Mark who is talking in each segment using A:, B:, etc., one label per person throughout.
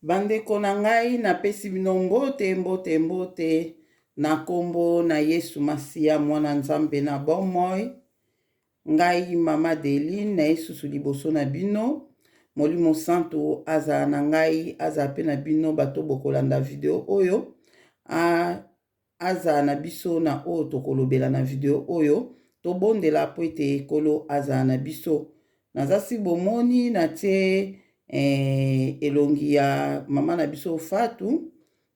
A: Bandeko na ngai, napesi bino mbote, mbote, mbote na nkombo na Yesu Masiya, Mwana Nzambe na bomoi. Ngai Mama Deline naye susu liboso na bino. Molimo Santu azala na ngai, azala mpe na bino bato bokolanda video oyo. A azala na biso na oyo tokolobela na video oyo. Tobondela mpo ete Nkolo azala na biso. Naza si bomoni natie eh, elongi ya mama na biso Fatu,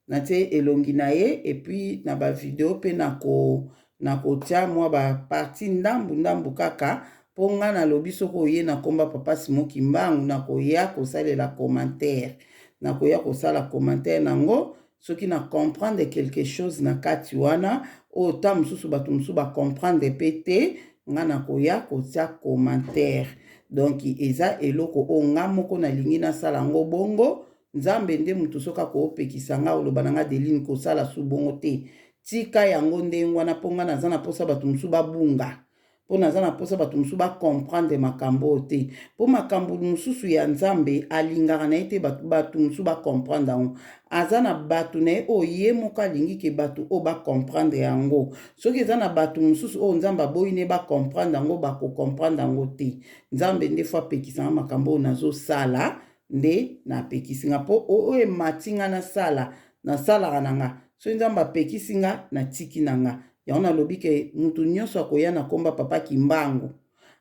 A: natie elongi na ye epuis na ba video mpe nako nakotia mwa ba partie ndambu ndambu kaka mpo nga nalobi soki oye na komba papa Simon Kimbangu nakoya kosalela commentaire, nakoya kosala commentaire nango soki na comprendre quelque chose na kati wana oyo ta mosusu bato mosusu ba comprendre mpe te, nga nakoya kotia commentaire. Donc eza eloko oyo nga moko nalingi nasala yango bongo. Nzambe nde moto soki akopekisa nga oloba na nga Deline kosala su bongo te, tika yango ndenge wana mpo nga naza na mposa bato mosusu babunga, mpo naza na mposa bato mosusu bacomprendre makambo oyo te, mpo makambo mosusu ya Nzambe alingaka na ye te bato mosusu bacomprendre yango. Aza na bato na ye oyo ye moko alingi ke bato oyo bacomprendre yango. Soki eza na bato mosusu oyo Nzambe aboyi ne bacomprendre yango, bakocomprendre yango te. Nzambe nde fo apekisa nga makambo oyo nazosala, nde napekisi nga mpo oyo emati nga nasala, nasalaka na nga. Soki Nzambe apekisi nga, natiki na nga. Yango nalobi ke mutu nyonso akoya na komba papa Kimbangu,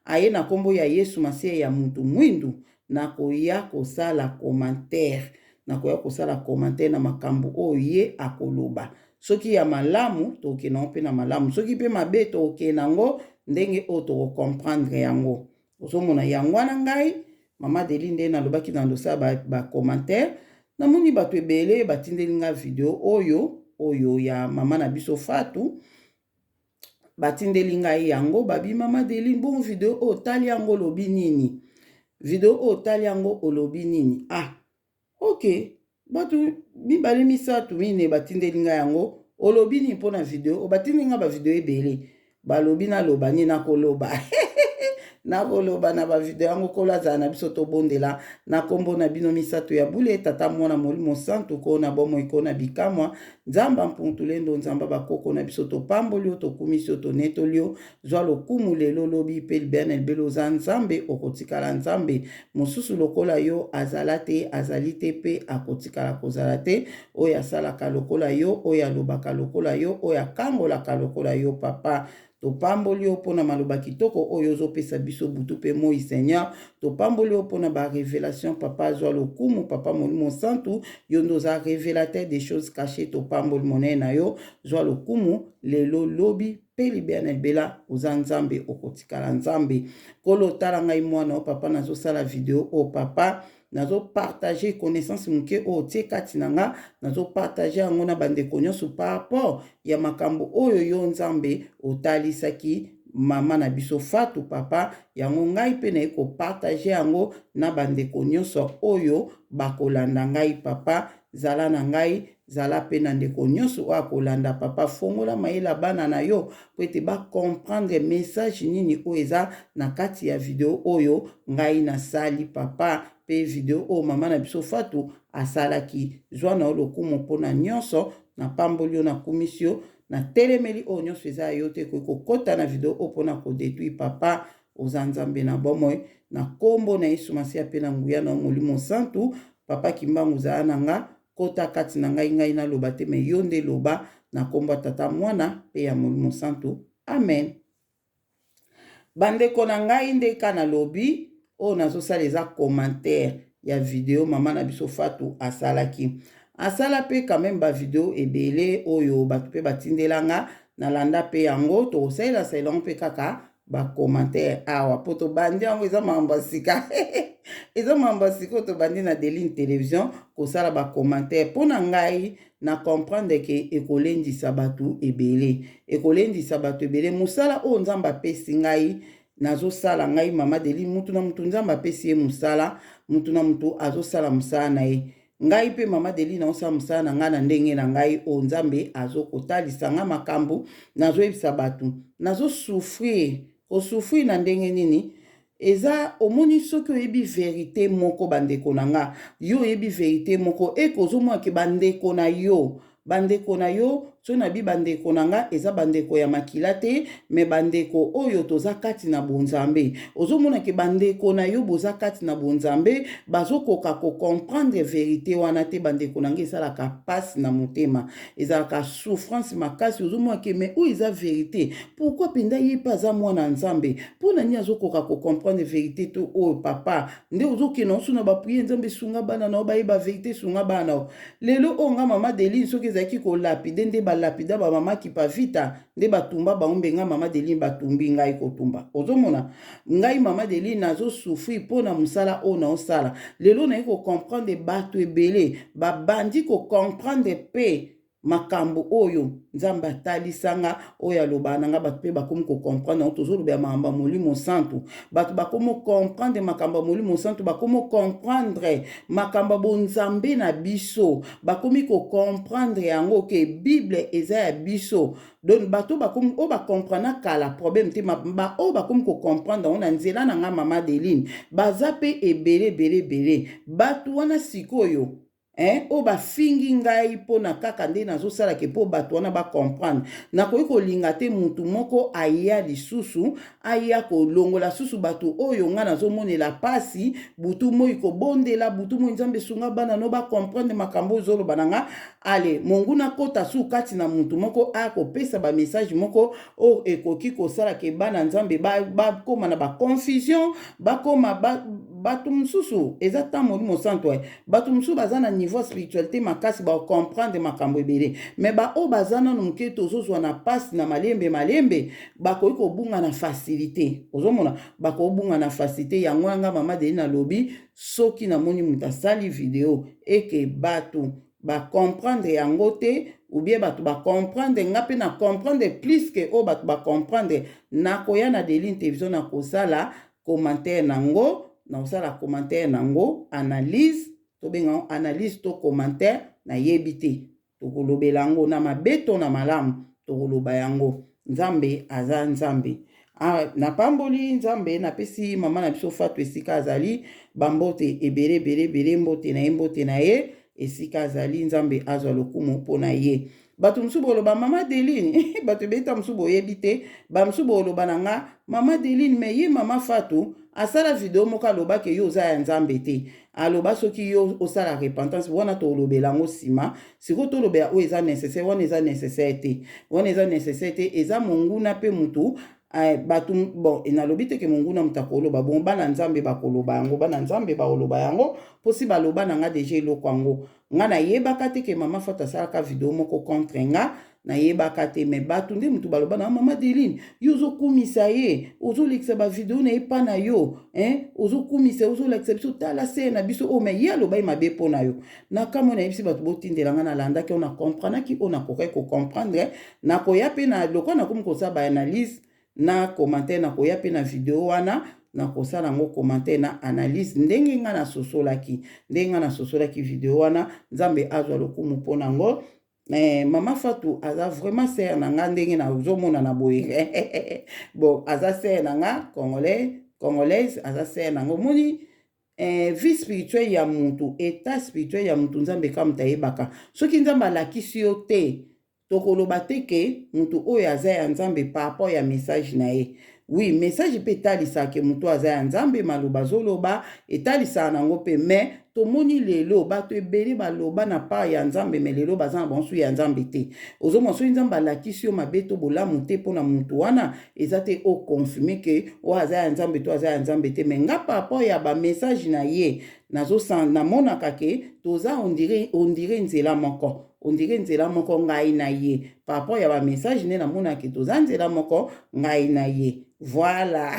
A: aye na kombo ya Yesu Masiya ya mutu mwindu, nakoya kosala commentaire, nakoya kosala commentaire na makambo oyo ye akoloba. Soki ya malamu tokokende yango mpe na malamu, soki mpe mabe tokokende yango ndenge oyo tokocomprendre yango. Ozomona yango wana ngai Mama Deline nde nalobaki na ndosala ba, ba commentaire. Namoni bato ebele batindeli nga video oyo oyo ya mama na biso Fatu, batindeli ngai yango babi Mama Deline, bon video oyo otali yango olobi nini? Video oyo otali yango olobi nini? Ah, ok, bato mibale misato mine batindeli ngai yango, olobi nini mpo na video oyo? Batindeli ngai ba video ebele, balobi naloba nini? Nakoloba nakoloba na bavideo yango. Nkolo azala na biso, tobondela na nkombo na bino misato ya bule, Tata, Mwana, Molimo Santu, ko na bomoi, ko na bikamwa, Nzamba mpuntulendo, Nzamba bakoko na biso, topamboli yo, tokumisi yo, tonetoli yo. Zwa lokumu lelo, lobi mpe libela na libela. Oza Nzambe, okotikala Nzambe. Mosusu lokola yo azala te, azali te mpe akotikala kozala te, oyo asalaka lokola yo, oyo alobaka lokola yo, oyo akangolaka lokola yo. Papa, topamboli yo mpona maloba kitoko oyo ozopesa biso butu mpe moi. Seigneur, topamboli yo mpona ba révélation. Papa, zwa lokumu. Papa Molimo Santu, yo nde oza révélateur des choses cachées. Topamboli monene na yo, zwa lokumu lelo, lobi mpe libela na libela. Oza Nzambe, okotikala Nzambe. Nkolo, tala ngai mwana o papa, nazosala video oyo papa, nazopartage connaissance moke oyo otie kati na nga, nazopartage yango na bandeko nyonso par rapport ya makambo oyo yo Nzambe otalisaki mama na biso Fatu. Papa, yango ngai mpe naye kopartage yango na bandeko nyonso oyo bakolanda ngai. Papa, zala na ngai, zala mpe na ndeko nyonso oyo akolanda. Papa, fongola mayela bana na yo po ete bacomprendre message nini oyo eza na kati ya video oyo ngai nasali, papa, mpe video oyo mama na biso Fatu asalaki. Zwa na yo lokumu mpona nyonso. Napamboli yo, nakumisi yo, natelemeli oyo nyonso eza ya yo te ekoki kokɔta na video oyo mpona kodétruire. Papa, oza Nzambe na bomoi. Na nkombo na Yesu Masiya mpe na nguya na yo Molimo Santu, papa Kimbangu, zala na nga, kota kati na ngai, ngai naloba te, me yo nde loba, na nkombo ya Tata, Mwana mpe ya Molimo Santu, amen. Bandeko na ngai, nde ka nalobi oyo nazosala eza commentaire ya video mama na biso Fatu asalaki. Asala mpe quand même bavideo ebele oyo bato mpe batindelanga, nalanda mpe yango. Tokosalela salela yango mpe kaka bacommentaire awa mpo tobandi yango. Eza makambo ya sika, eza makambo ya sika oyo tobandi na Deline Télévision, kosala bacommentaire. Mpo na ngai na comprendre ke ekolendisa bato ebele, ekolendisa bato ebele. Mosala oyo Nzambe apesi ngai nazosala, ngai Mama Deline. Mutu na mutu Nzambe apesi ye mosala, mutu na mutu azosala mosala na ye. Ngai mpe Mama Deline naosala mosala na ngai na ndenge na ngai oyo Nzambe azokotalisa nga makambo. Nazoyebisa bato nazosouffrir, kosouffrir na ndenge nini. Eza omoni soki oyebi verite moko bandeko na nga, yo oyebi verite moko eke ozomona ke bandeko na yo, bandeko na yo, soki nabi bandeko na nga eza bandeko ya makila te, me bandeko oyo toza kati na bonzambe. Ozomona ke bandeko na yo boza kati na bonzambe bazokoka kocomprendre verite wana te. Bandeko na nga, esalaka pasi na motema, ezalaka souffrance makasi. Ozomona ke me oyo eza verite, pourquoi mpenza ye mpe aza mwana Nzambe, mpo na nini azokoka kocomprendre verite to oyo? Papa nde ozokende osu na baprière, Nzambe esunga bana na yo bayeba verite, esunga bana na yo. Lelo oyo nga mama Deline, soki ezalaki kolapider nde balapida bamama Kipavita nde batumba bango, mbe nga mama Deline batumbi ngai kotumba. Ozomona ngai mama Deline nazosouffrir mpo na mosala oyo naosala. Lelo naye kocomprendre, bato ebele babandi kocomprendre mpe makambo oyo Nzambe atalisanga, oyo alobaka na nga. Bato mpe bakomi kocomprendre yango. Tozoloba ya makambo ya Molimo Santu, bato bakomi comprendre makambo ya Molimo Santu, bakomi comprendre makambo ya bonzambe na biso, bakomi kocomprendre yango ke Bible eza ya biso. Donc bato bakomi oyo bacomprendre kala, problème te. Baoyo bakomi kocomprendre yango na nzela na nga mama Deline, baza mpe ebele ebele ebele. Bato wana sikoyo, eh, oyo bafingi ngai mpona kaka nde nazosalaka mpo bato wana bacomprendre, nakoki kolinga te mutu moko aya lisusu, aya kolongola susu bato oyo ngai nazomonela pasi butu moi, kobondela butu moi, Nzambe esunga bana no bacomprendre makambo oyo ozoloba na nga. Ale monguna kota su kati na mutu moko, aya kopesa bamessage moko oyo ekoki kosalaka bana Nzambe bakóma na baconfusion, bakóma bato mosusu. Eza ntan Molimo Santo. Bato mosusu baza na niveau ya spiritualité makasi, bacomprendre makambo ebele, me baoyo baza nano moke, tozozwa na pasi na malembe malembe, bakoki kobunga na facilité. Ozomona, bakobunga na facilité. Yango yanga mama Deli nalobi, soki namoni moto asali video eke bato bacomprendre yango te, ou bien bato bacomprendre, nga mpe na comprendre plus ke oyo bato bacomprendre, nakoya na Deline Télévision, nakosala commentaire nango, nakosala commentaire nango, analyse, tobenga yango analyse to commentaire, nayebi te. Tokolobela yango na mabe to na malamu, tokoloba yango. Nzambe aza Nzambe. Ah, napamboli Nzambe, napesi mama na biso Fatu esika azali bambote ebele ebele ebele. Mbote na ye, mbote na ye esika azali. Nzambe azwa lokumu mpo na ye. Bato mosusu boloba mama Deline, bato ebeta mosusu boyebi te, bamosusu boloba na nga mama Deline, me ye mama Fatu asala video moko, alobaki yo oza ya Nzambe te, aloba soki yo osala repentance wana. Tolobela yango nsima. Sikoyo tolobela oyo eza nécessaire. Wana eza nécessaire te, wana eza nécessaire te. Eza monguna mpe mutu bato. Bon, nalobi te ke monguna moto akoloba bon, bana Nzambe bakoloba yango, bana Nzambe bakoloba yango mposi baloba na nga déjà eloko yango. Nga nayebaka te ke mama Fatu asalaka video moko contre nga, nayebaka te. Me bato nde motu baloba na mama Deline: yo ozokumisa ye, ozolekisa bavideo na ye mpa na yo, hein? Ozokumisa, ozolakisa biso, tala se na biso oyo. Me ye aloba ye mabe mpo na yo. Na kamwe, nayebisi bato botindela nga, nalandaki oyo, nacomprenaki oyo nakokaki kocomprendre. Nakoya mpe na lokola nakomi kosala baanalyse na commentaire, nakoya mpe na video wana, nakosala yango commentaire na analyse ndenge nga nasosolaki, ndenge nga nasosolaki video wana. Nzambe azwa lokumu mpo nango. Mama Fatu aza vraiment sœur na nga, ndenge nazomona na boye. Bon, aza sœur na nga, congolais, congolaise, aza sœur na nga. Omoni, vie spirituelle ya mutu, état spirituel ya mutu, Nzambe kaka moto ayebaka. Soki Nzambe alakisi yo te, tokoloba te ke mutu oyo aza ya Nzambe par rapport ya message na ye. Oui, message mpe etalisaka ke motu aza ya Nzambe, maloba azoloba etalisaka nango mpe. Mais tomoni lelo bato ebele baloba na part ya Nzambe, me lelo baza na bango su ya Nzambe te. Ozomona, soki Nzambe alakisi yo mabe to bolamu te mpona motu wana, eza te oconfirme ke oyo aza ya Nzambe to aza ya Nzambe te. Me nga, par rapport ya bamessage na ye, namonaka ke toza on dirait nzela moko, on dirait nzela moko ngai na ye. Par rapport ya bamessage nde namonaka toza nzela moko ngai na ye. Voilà,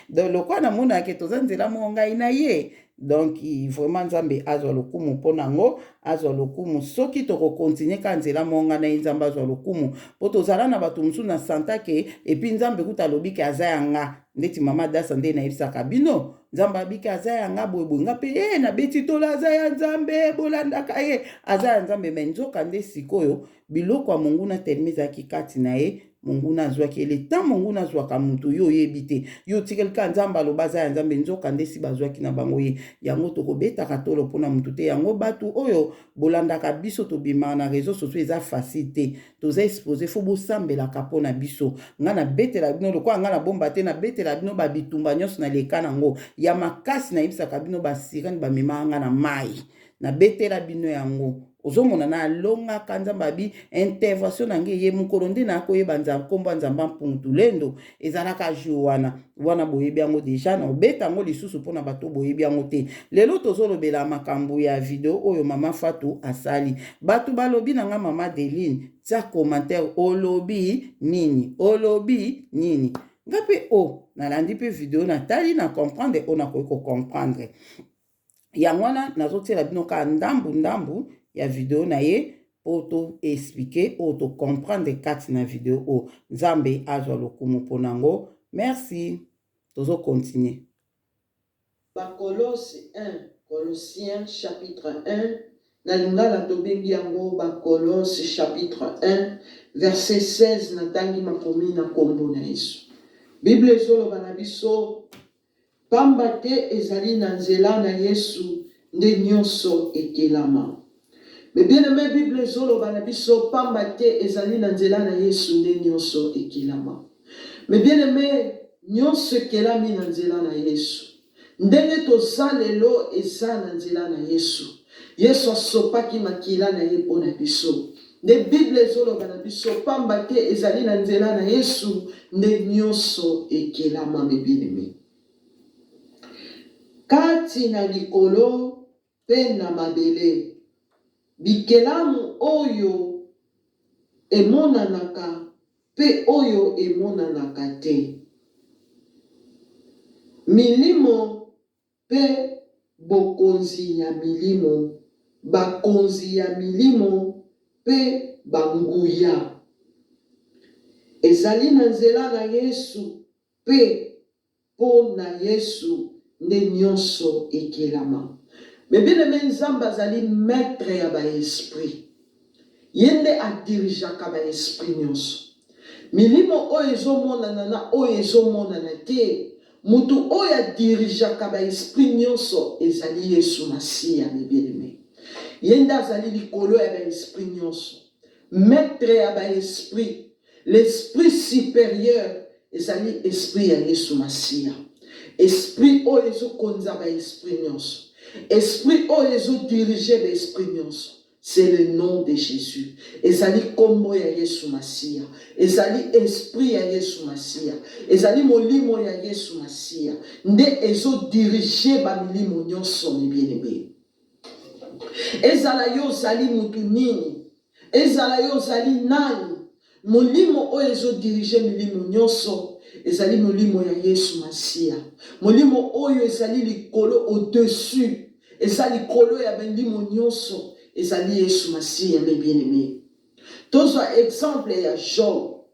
A: donc lokola namonaka toza nzela moko ngai na ye, donc vraiment Nzambe azwa lokumu mpo nango, azwa lokumu. Soki tokokontinue kaka nzela moko ngai na ye, Nzambe azwa lokumu, mpo tozala na bato mosusu na santa ke et puis Nzambe kuta alobi ke aza ya nga, ndeti mama Dasa nde nayebisaka bino, Nzambe abiki aza ya nga boyeboye, nga mpe e nabeti tolo, aza ya Nzambe, bolandaka ye, aza ya Nzambe. Me nzoka nde sikoyo biloko ya monguna telema ezalaki kati na ye. Monguna azwaki ye. Le temps monguna azwaka moto, yo oyebi te. Yo otikali kaka Nzambe aloba aza ya Nzambe, nzoka nde si bazwaki na bango ye. Yango tokobetaka tolo mpo na moto te. Yango batu oyo bolandaka biso tobimaka na reseaux sociaux eza facile te. Toza expose, faut bosambelaka mpo na biso. Nga nabetela bino lokola nga nabomba te, nabetela bino ba bitumba nyonso naleka nango ya makasi, nayebisaka bino ba sirène bamemaka nga na mayi. Nabetela bino yango. Ozomona na alongaka Nzambe abi intervention na nge ye mokolo nde na koyeba Nzambe kombo ya Nzambe mpungu tulendo ezalaka jour wana wana boyebi yango deja na obeta yango lisusu mpona bato boyebi yango te. Lelo tozolobela makambo ya video oyo mama Fatou asali. Bato balobi na nga mama Deline tia commentaire olobi nini olobi nini nga mpe o oh, nalandi mpe video natali na comprendre oyo nakoki ko comprendre. Yango wana nazotiela bino kaka ndambu ndambu ya video na ye mpo to expliquer oyo to comprendre kati na video oyo. Nzambe azwa lokumu mpo na yango. Merci. Tozo continuer.
B: Bakolose 1, Colossiens chapitre 1, na lingala tobengi yango Bakolose chapitre 1 verset 16, natangi makomi na kombo na Yesu. Bible ezoloba na biso Pamba te ezali na nzela na Yesu nde nionso ekelama. Mes bien aime bible ezo loba na biso pamba te ezali na nzela na Yesu nde nionso ekelama. Mes bien aime nionso ekelami na nzela na Yesu. Ndenge toza lelo eza na nzela na Yesu. Yesu asopaki makila na ye po na biso. Nde bible ezo loba na biso pamba te ezali na nzela na Yesu nde nionso ekelama mes bien aime. Kati na likolo pe na mabele, bikelamu oyo emonanaka pe oyo emonanaka te, milimo Mpe bokonzi ya milimo, bakonzi ya milimo mpe banguya. Ezali na nzela na Yesu mpe mpo na Yesu nde nyonso ekelama. Mes bien-aimes, Nzambe azali maitre ya ba esprits. Ye nde a dirigeaka ba esprits nionso. Milimo oyo ezo monana na oyo ezo monana te, mutu oyo a dirigeaka ba esprits nionso ezali Yesu Masiya mes bien aimes. Ye nde azali likolo ya ba esprits nionso. Maitre ya ba esprits, l'esprit superieur ezali esprit ya Yesu Masiya. Esprit oyo ezo konza ba esprits nionso. Esprit oyo ezo diriger ba esprits nionso. C'est le nom de Jesus. Ezali kombo ya Yesu Masiya. Ezali esprit ya Yesu Masiya. Ezali molimo ya Yesu Masiya. Nde ezo diriger ba milimo nyonso, mes bien-aimes. Ezala yo ozali mutu nini, ezala yo ozali nani, Molimo oyo ezo diriger milimo nionso ezali molimo ya Yesu Masiya. Molimo oyo ezali likolo au dessus, eza likolo ya milimo nionso ezali Yesu Masiya mes bien aime. Tozwa exemple ya Job.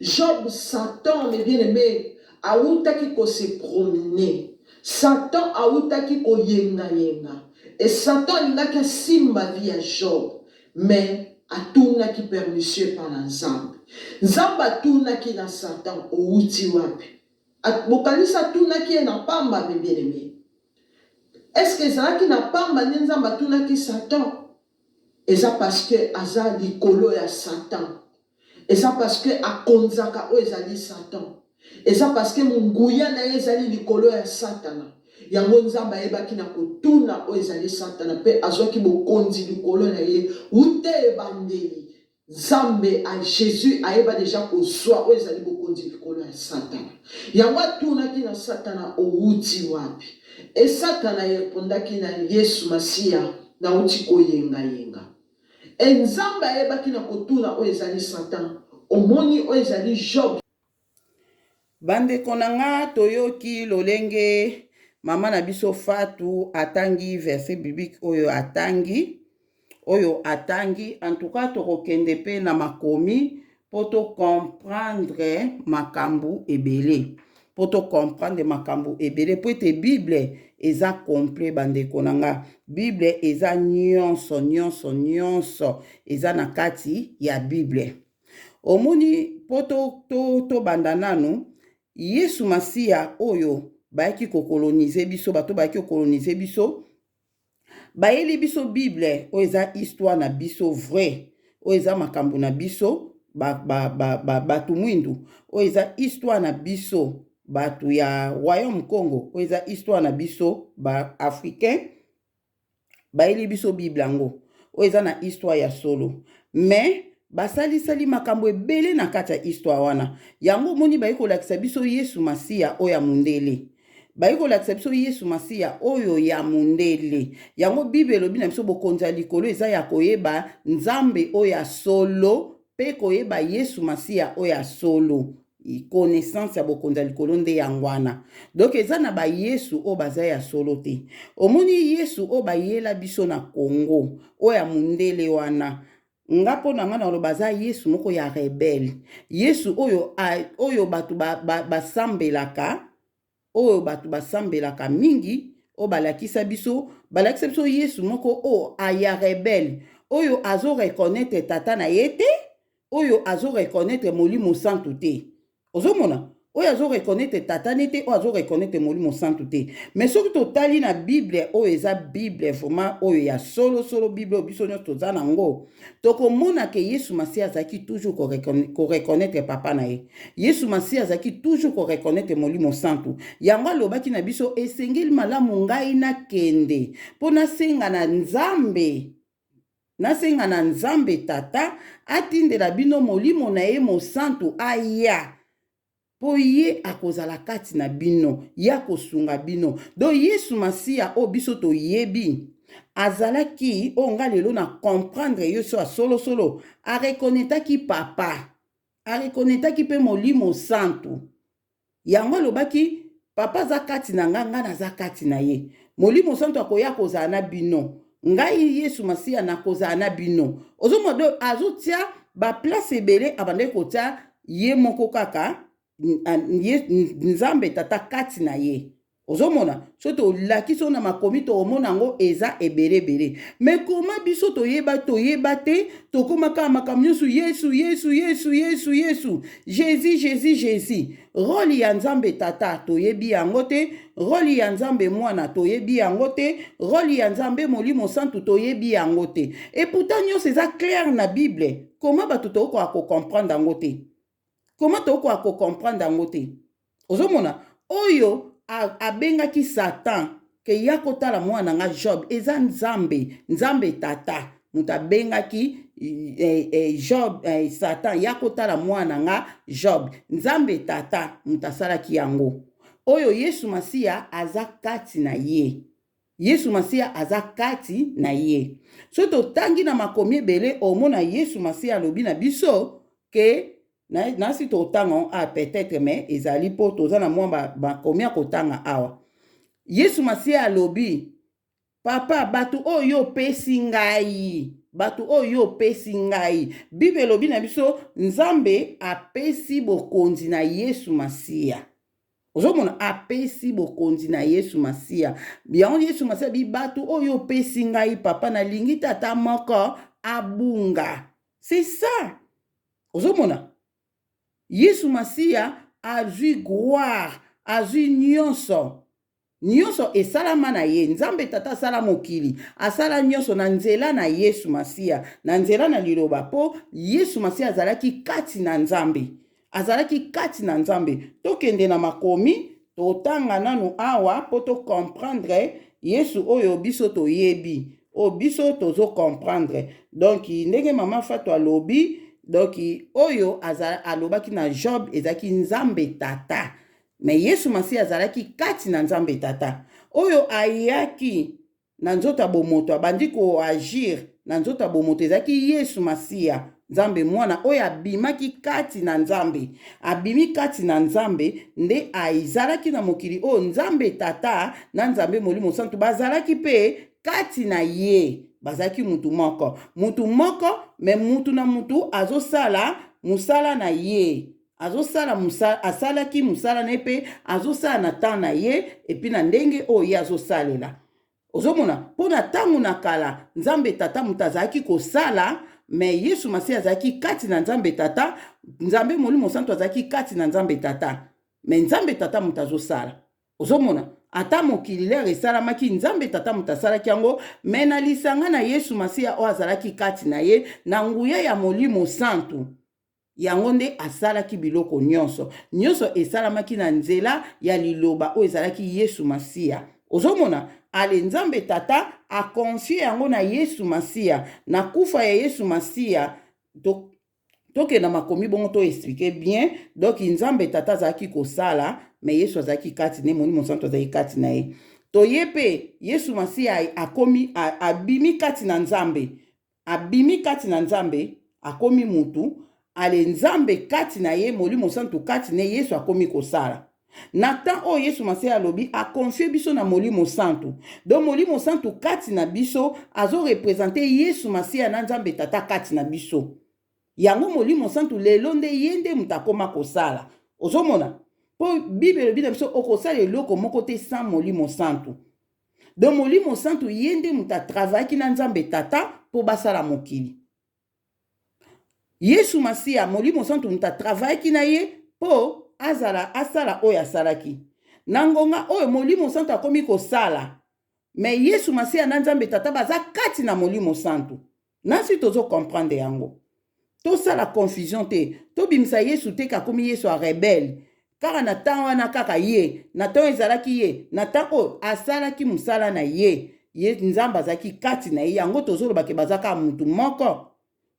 B: Job Satan mes bien aime awutaki ko se promener. Satan awutaki koyenga yenga et Satan alingaki asimba vie ya Job. Mais atunaki permission epa na Nzambe. Nzambe atunaki na Satan owuti wapi? Bokanisi atunaki ye na pamba mes bien aime? Est ce que ezalaki na pamba nde Nzambe atunaki Satan? Eza parce que aza likolo ya Satan. Eza parce que akonzaka oyo ezali Satan. Eza parce que nguya na ye ezali likolo ya Satana. Yango Nzambe ayebaki na kotuna oyo ezali Satana mpe azwaki bokonzi likolo na ye wuta ebandeli. Nzambe a Jesus ayeba deja kozwa oyo ezali bokonzi likolo ya Satana. Yango atunaki na Satana owuti wapi? E Satana ayepondaki na Yesu Masiya nawuti koyengayenga. Et Nzambe ayebaki na kotuna oyo ezali Satan. Omoni oyo ezali Job.
A: Bandeko na nga toyoki lolenge mama na biso Fatou atangi verset biblique oyo atangi oyo atangi en tout cas tokokende pe na makomi po to comprendre makambu ebele po to comprendre makambu ebele po ete bible eza complet bandeko na nga bible eza nyonso nyonso nyonso eza na kati ya bible omoni po. mpo tobanda to, to nanu Yesu Masiya oyo bayaki kokolonize biso, bato bayaki kokolonize biso, bayeli biso Bible oyo eza histoire na biso vrai, oyo eza makambo na biso bato ba, ba, ba, ba, mwindu, oyo eza histoire na biso bato ya Royaume Congo, oyo eza histoire na biso ba africain. Bayeli biso Bible yango oyo eza na histoire ya solo, mais basalisali makambo ebele na kati ya histoire wana. Yango omoni baye kolakisa biso Yesu Masiya oyo ya mondele, baye kolakisa biso Yesu Masiya oyo ya mondele. Yango Bible elobi na biso bokonzi ya likolo eza ya koyeba Nzambe oyo ya solo mpe koyeba Yesu Masiya oyo ya solo. Connaissance ya bokonzi ya likolo nde yango wana. Donc eza na bayesu oyo baza ya solo te. Omoni Yesu oyo bayela biso na Congo oyo ya mondele wana, nga mpo na nga na loba aza Yesu moko ya rebelle, Yesu oyo, oyo bato basambelaka ba, ba oyo bato basambelaka mingi, oyo balakisa biso Yesu moko oyo aya rebelle, oyo azo reconnaître tata na ye te, oyo azo reconnaître Molimo Santu te. Ozomona oyo azo reconnaître tata ne te, oyo azo reconnaître Molimo Santu te. Mais soki totali na Bible oyo eza Bible vraiment oyo ya solo solo, Bible oyo biso nyonso toza nango, tokomona ke Yesu Masiya azalaki toujours koreconnaître papa na ye. Yesu Masiya azalaki toujours koreconnaître Molimo Santu. Yango alobaki na biso esengeli malamu ngai nakende mpo nasenga na Nzambe, nasenga na Nzambe Tata atindela bino Molimo na ye Mosantu aya, mpo ye akozala kati na bino, ye akosunga bino. Donc Yesu Masiya oyo biso toyebi azalaki oyo nga lelo na comprendre Yesu ya solosolo, arekonetaki papa, arekonetaki mpe Molimo Santu. Yango alobaki papa aza kati na nga, nga naza kati na ye. Molimo Santu akoya kozala na bino, ngai Yesu Masiya nakozala na bino. Ozomona do azotia ba place ebele, abandaki kotia ye moko kaka Nzambe Tata kati na ye. Ozomona so tolakisi oyo na makomi, tokomona yango eza ebele ebele. Me koma biso toyeba toyeba te, tokóma kaka makambo nyonso Yesu Yesu Yesu Yesu Yesu, Jésus Jésus Jésus. Role ya Nzambe Tata toyebi yango te, role ya Nzambe Mwana toyebi yango te, role ya Nzambe Molimo Santu toyebi yango te. Et pourtant nyonso eza clair na Bible. Koma bato tokoka kocomprendre yango te? Koma tokoka kocomprendre yango te? Ozomona oyo abengaki Satan ke ya kotala mwana nga Job, eza Nzambe, Nzambe Tata moto abengaki Job, Satan ya kotala mwana nga Job. Nzambe Tata moto asalaki yango. Oyo Yesu Masiya aza kati na ye, Yesu Masiya aza kati na ye. So totangi na makomi ebele, omona Yesu Masiya alobi na biso ke nasi totanga a peut-être, mais ezali mpo toza na mwa makomi ya kotanga awa. Yesu Masiya alobi papa, bato oyo opesi ngai, bato oyo opesi ngai. Bible elobi na biso Nzambe apesi bokonzi na Yesu Masiya. Ozomona apesi bokonzi na Yesu Masiya. Yango Yesu Masiya bi bato oyo opesi ngai papa, nalingi tata moko abunga. C'est ça. Ozomona Yesu Masiya azwi gloire, azwi nyonso. Nyonso esalama na ye. Nzambe Tata asala mokili, asala nyonso na nzela na Yesu Masiya, na nzela na liloba, mpo Yesu Masiya azalaki kati na Nzambe, azalaki kati na Nzambe. Tokende na makomi, totanga nanu awa mpo tocomprendre Yesu oyo biso toyebi, oyo biso tozo comprendre. Donc ndenge mama Fatou alobi, donc oyo alobaki na Job ezalaki Nzambe Tata, mais Yesu Masiya azalaki kati na Nzambe Tata. Oyo ayaki na nzoto ya bomoto, abandi koagir na nzoto ya bomoto, ezalaki Yesu Masiya, Nzambe Mwana, oyo abimaki kati na Nzambe. Abimi kati na Nzambe nde azalaki na mokili oyo Nzambe Tata na Nzambe Molimo Santu bazalaki mpe kati na ye. Bazalaki mutu moko, mutu moko, me mutu na mutu azosala mosala na ye, azosala musala, asalaki mosala na ye mpe azosala na temps na ye, epuis na ndenge oyo ye azosalela. Ozomona mpo na ntango na kala Nzambe Tata moto azalaki kosala. Mais Yesu Masiya azalaki kati na Nzambe Tata. Nzambe Molimo Santu azalaki kati na Nzambe Tata, mais Nzambe Tata moto azosala. Ozomona, ata mokili lere esalamaki, Nzambe Tata moto asalaki yango, mais na lisanga na Yesu Masiya oyo azalaki kati na ye na nguya ya Molimo Santu, yango nde asalaki biloko nyonso. Nyonso esalamaki na nzela ya Liloba oyo ezalaki Yesu Masiya. Ozomona, ale Nzambe Tata akonfie yango na Yesu Masiya na kufa ya Yesu Masiya. Tokenda makomi bongo, to expliquer bien. Donc Nzambe Tata azalaki kosala, mais Yesu azalaki kati na ye, Molimo Santu azalaki kati na ye. Toye mpe Yesu Masiya akomi, abimi kati na Nzambe, abimi kati na Nzambe, akomi mutu. Ale Nzambe kati na ye, Molimo Santu kati na ye, Yesu akomi kosala. Na temps oyo Yesu Masiya alobi akonfie biso na Molimo Santu, donc Molimo Santu kati na biso azoreprésenter Yesu Masiya na Nzambe Tata kati na biso. Yango Molimo Santu lelo nde ye nde moto akóma kosala. Ozomona, mpo Bible elobi na biso okosala eloko moko te sans Molimo Santu. Donc Molimo Santu ye nde moto atravaillaki na Nzambe Tata mpo basala mokili. Yesu Masiya, Molimo Santu moto atravaillaki na ye mpo azala asala oyo asalaki. Na ngonga oyo Molimo Santu akomi kosala, mais Yesu Masiya na Nzambe Tata baza kati na Molimo Santu. Nasi tozocomprendre yango, tosala confusion te, tobimisa Yesu te kakomi Yesu arebelle kaka na temps wana. Kaka ye na temps ezalaki ye, na temps oyo asalaki mosala na ye, ye Nzambe azalaki kati na ye. Yango tozoloba ke baza kaka mutu moko,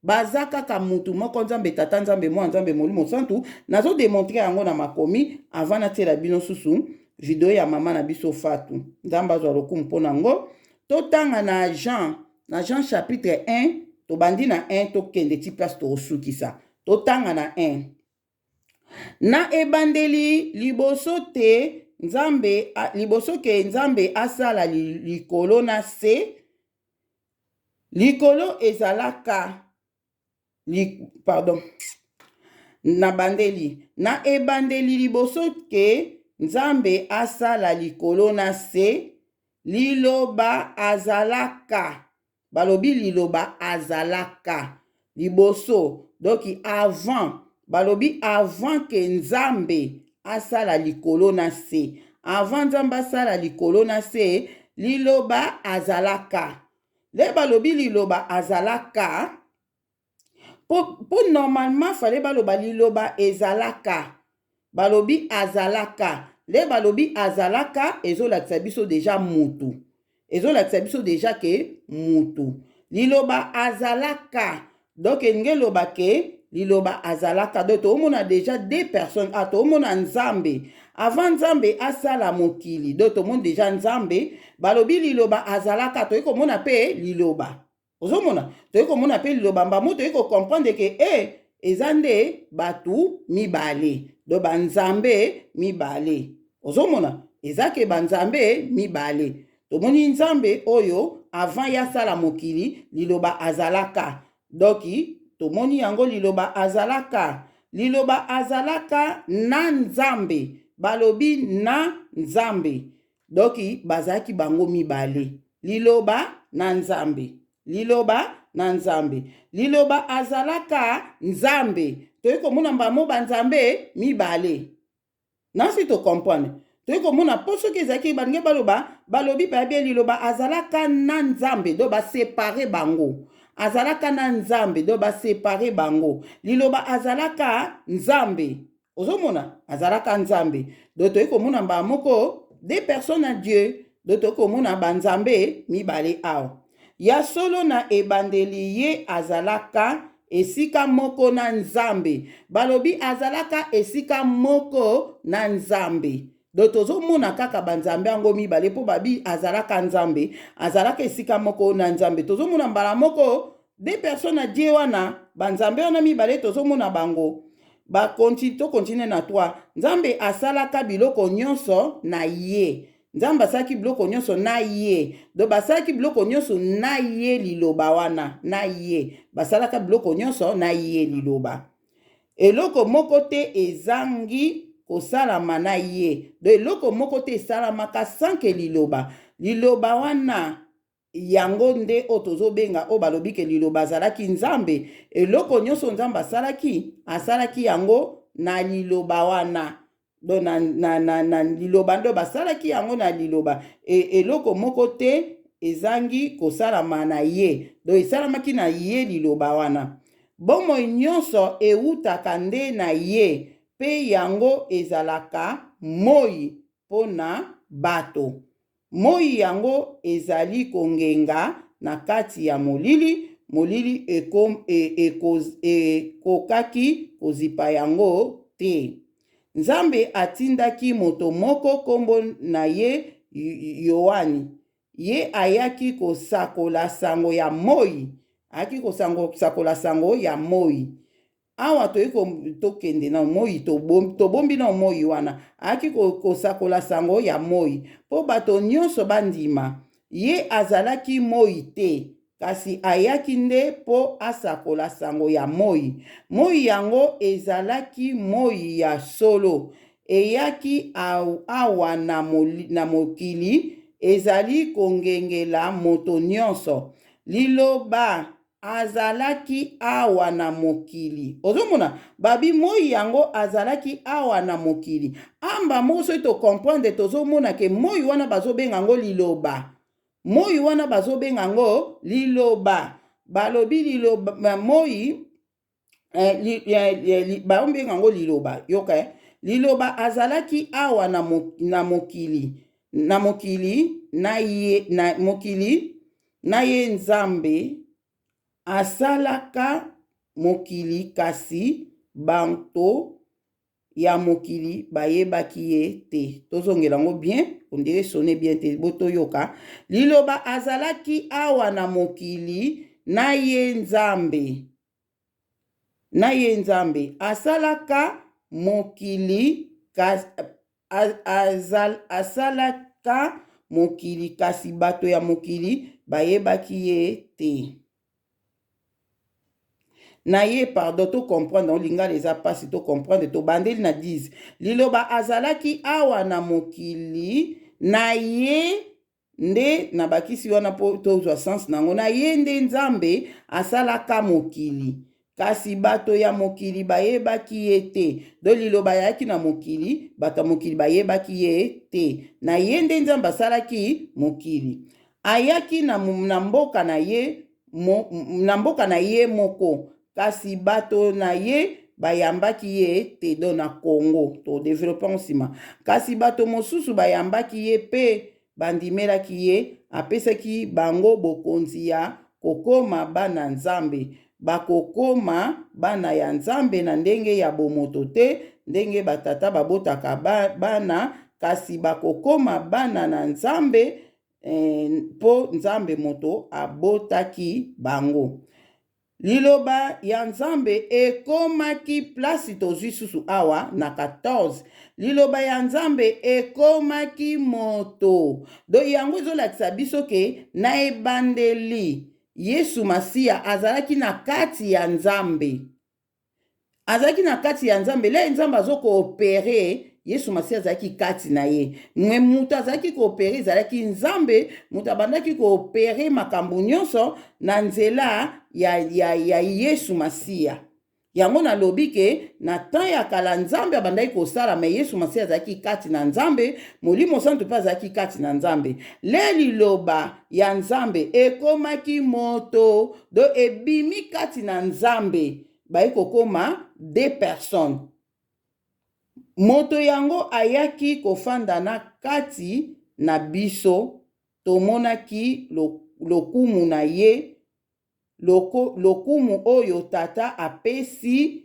A: baza kaka mutu moko, Nzambe Tata, Nzambe Mwana, Nzambe Molimo Santu. Nazodémontrer yango na makomi avant natiela bino susu video ya mama na biso Fatu. Nzambe azwa lokumu mpo nango. Totanga na Jean chapitre 1, tobandi na 1, tokende ti place tokosukisa. Totanga na 1: Na ebandeli, liboso te Nzambe, liboso ke Nzambe asala likolo na se, likolo ezalaka li, pardon, na bandeli. Na ebandeli, liboso ke Nzambe asala likolo na se, Liloba azalaka. Balobi Liloba azalaka liboso, donc avant. Balobi avant ke Nzambe asala likolo na se, avant Nzambe asala likolo na se, Liloba azalaka. Nde balobi Liloba azalaka, po normalement fallait baloba Liloba ezalaka. Balobi azalaka. Nde balobi azalaka, ezolakisa biso déjà mutu, ezolakisa biso déjà ke mutu. Liloba azalaka, donc elingi eloba ke Liloba azalaka. Donc toomona déjà deux personnes. Ah, toomona Nzambe avant Nzambe asala mokili. Donc tomoni déjà Nzambe. Balobi Liloba azalaka, toyei komona mpe Liloba. Ozomona, toyei komona mpe Liloba. Mbamo toyei kocomprendre ke e eza nde bato mibale, donc banzambe mibale. Ozomona, eza ke banzambe mibale. Tomoni Nzambe oyo avant ye asala mokili, Liloba azalaka. Donc tomoni yango, Liloba azalaka, Liloba azalaka na Nzambe. Balobi na Nzambe, donc bazalaki bango mibale, Liloba na Nzambe, Liloba na Nzambe. Liloba azalaka Nzambe. Toyei komona mbamo banzambe mibale. Nasi tocomprendre, toyei komona, mpo soki ezalaki balingi baloba, balobi bayebi Liloba azalaka na Nzambe, donc baséparer bango. Azalaka na Nzambe, donc baséparer bango. Liloba azalaka Nzambe. Ozomona, azalaka Nzambe, donc toyei komona mbala moko deux personnes à Dieu. Donc toyei komona banzambe mibale awa. Ya solo, na ebandeli ye azalaka esika moko na Nzambe. Balobi azalaka esika moko na Nzambe, donc tozomona kaka banzambe yango mibale, mpo babi azalaka Nzambe, azalaka esika moko na Nzambe. Tozomona mbala moko deux personnes à Dieu wana, banzambe wana mibale, tozomona bango. Tocontinuer na 3: Nzambe asalaka biloko nyonso na ye. Nzambe asalaki biloko nyonso na ye, donc basalaki biloko nyonso na ye. Liloba wana na ye, basalaka biloko nyonso na ye Liloba. Eloko moko te ezangi kosalama na ye. Donc eloko moko te esalamaka sans ke Liloba. Liloba wana. Yango nde oyo tozobenga, oyo balobi ke Liloba azalaki Nzambe. Eloko nyonso Nzambe asalaki, asalaki yango na Liloba wana. Donc na Liloba nde basalaki yango na Liloba. Eloko moko te ezangi kosalama na ye. Donc esalamaki na ye, Liloba wana. Bomoi nyonso ewutaka nde na ye, mpe yango ezalaka moi mpo na bato. Moi yango ezali kongenga na kati ya molili, molili ekokaki kozipa yango te. Nzambe atindaki moto moko kombo na ye Yoane. Ye ayaki kosakola sango ya moi, ayaki kosakola sango ya moi. Awa toyei tokende na moi, tobombi na moi wana. Ayaki kosakola sango ya moi mpo bato nyonso bandima. Ye azalaki moi te, kasi ayaki nde mpo asakola sango ya moi. Moi yango ezalaki moi ya solo, eyaki awa na mokili, ezali kongengela moto nyonso. Liloba azalaki awa na mokili. Ozomona babi moi yango azalaki awa na mokili. Amba moko soki tocomprendre, tozomona ke moi wana bazobenga yango Liloba. Moi wana bazobenga yango Liloba. Balobi Liloba moi baobenga yango Liloba. Yoka, Liloba azalaki awa na mokili na ye, na mokili na ye. Nzambe asalaka mokili, kasi bato ya mokili bayebaki ye te. Tozongela yango bien, on dirait sonne bien te. Bo toyoka: Liloba azalaki awa na mokili na ye, Nzambe na ye. Nzambe asalaka mokili, asalaka mokili, kasi bato ya mokili bayebaki ye te. Na ye, pardon, tocomprendre lingala eza mpasi. Tocomprendre, tobandeli na 10. Liloba azalaki awa na mokili na ye nde nabakisi wana mpo tozwa sens nango. Na ye nde Nzambe asalaka mokili, kasi bato ya mokili bayebaki ye te. Do Liloba ayaki na mokili, bato ya mokili bayebaki ye te. Na ye nde Nzambe asalaki mokili. Ayaki na mboka na ye na mboka na ye moko, kasi bato na ye bayambaki ye te. Do na Congo todévelopper nsima. Kasi bato mosusu bayambaki ye mpe bandimelaki ye, apesaki bango bokonzi ya kokoma bana Nzambe. Bakokoma bana ya Nzambe na ndenge ya bomoto te, ndenge batata babotaka bana, kasi bakokoma bana na Nzambe mpo Nzambe moto abotaki bango. Liloba ya Nzambe ekomaki, place tozwi susu awa na 14, Liloba ya Nzambe ekomaki moto. Do yango ezolakisa biso ke na ebandeli Yesu Masiya azalaki na kati ya Nzambe, azalaki na kati ya Nzambe. Le Nzambe azokoopérer, Yesu Masiya azalaki kati na ye. Mais moto azalaki koopérer ezalaki Nzambe. Moto abandaki koopérer makambo nyonso na nzela ya Yesu Masiya. Yango nalobi ke na temps ya kala Nzambe abandaki kosala, mais Yesu Masiya azalaki kati na Nzambe, Molimo Santu mpe azalaki kati na Nzambe. Le Liloba ya Nzambe ekomaki moto, do ebimi kati na Nzambe, baye kokoma deux personnes. Moto yango ayaki kofanda na kati na biso, tomonaki lokumu na ye, lokumu oyo Tata apesi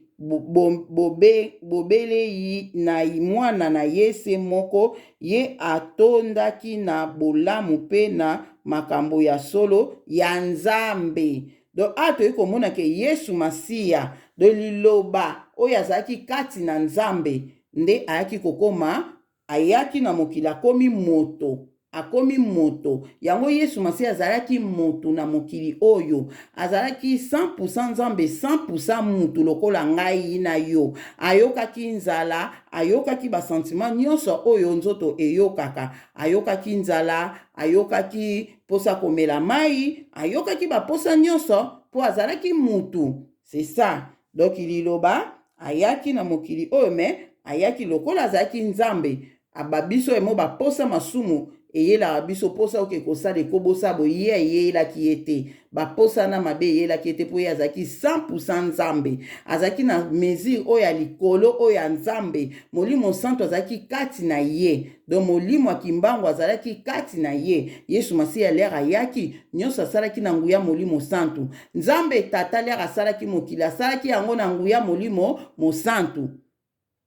A: bobele na Mwana na ye se moko. Ye atondaki na bolamu mpe na makambo ya solo ya Nzambe. Donc awa toyei komona ke Yesu Masiya, do Liloba oyo azalaki kati na Nzambe, nde ayaki kokoma, ayaki na mokili, akomi moto. Akomi moto. Yango Yesu Masiya azalaki moto na mokili oyo. Azalaki 100% Nzambe, 100% mutu lokola ngai na yo. Ayokaki nzala, ayokaki ba sentiments nyonso oyo nzoto eyokaka. Ayokaki nzala, ayokaki posa komela mayi, ayokaki ba posa nyonso po azalaki mutu. C'est ça. Donc liloba ayaki na mokili oyo mais ayaki lokola azalaki Nzambe. Aba biso emo ba posa masumu eyelaka biso posa oke kosala ekobosa boye ye eyelaki ye te ba posa na mabe eyelaki ye te mpo ye azalaki 100% nzambe azalaki na mesure oyo ya likolo oyo ya nzambe molimo santu azalaki kati na ye donc molimo ya kimbangu azalaki kati na ye yesu masiya lere ayaki nyonso asalaki na nguya molimo santu nzambe tata lere asalaki mokili asalaki yango na nguya molimo mosantu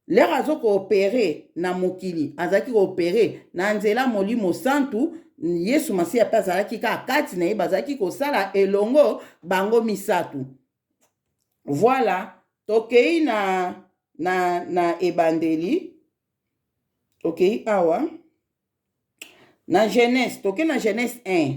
A: Lere azo ko opere na mokili, azalaki ko opere na nzela Molimo Santu. Yesu Masiya mpe azalaki kaka kati na ye, bazalaki kosala elongo bango misatu. Voilà, tokei na, na, na ebandeli, tokei awa na Genèse, tokei na Genèse 1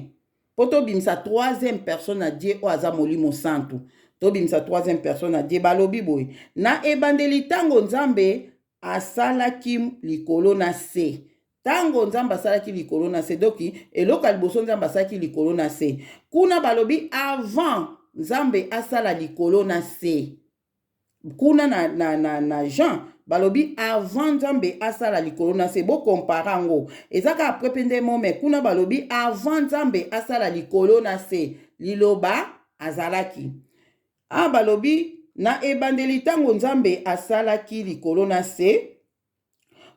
A: mpo tobimisa troisième personne na Dieu oyo aza Molimo Santu. Tobimisa troisième personne na Dieu. Balobi boye, na ebandeli ntango Nzambe asalaki likolo na se, ntango Nzambe asalaki likolo na se, donc eloko ya liboso Nzambe asalaki likolo na se, kuna balobi avant Nzambe asala likolo na se, kuna na, na, na, na Jean balobi avant Nzambe asala likolo na se. Bokompara yango, eza kaka après mpe nde mome. Kuna balobi avant Nzambe asala likolo na se, liloba azalaki. A balobi na ebandeli ntango Nzambe asalaki likolo na se,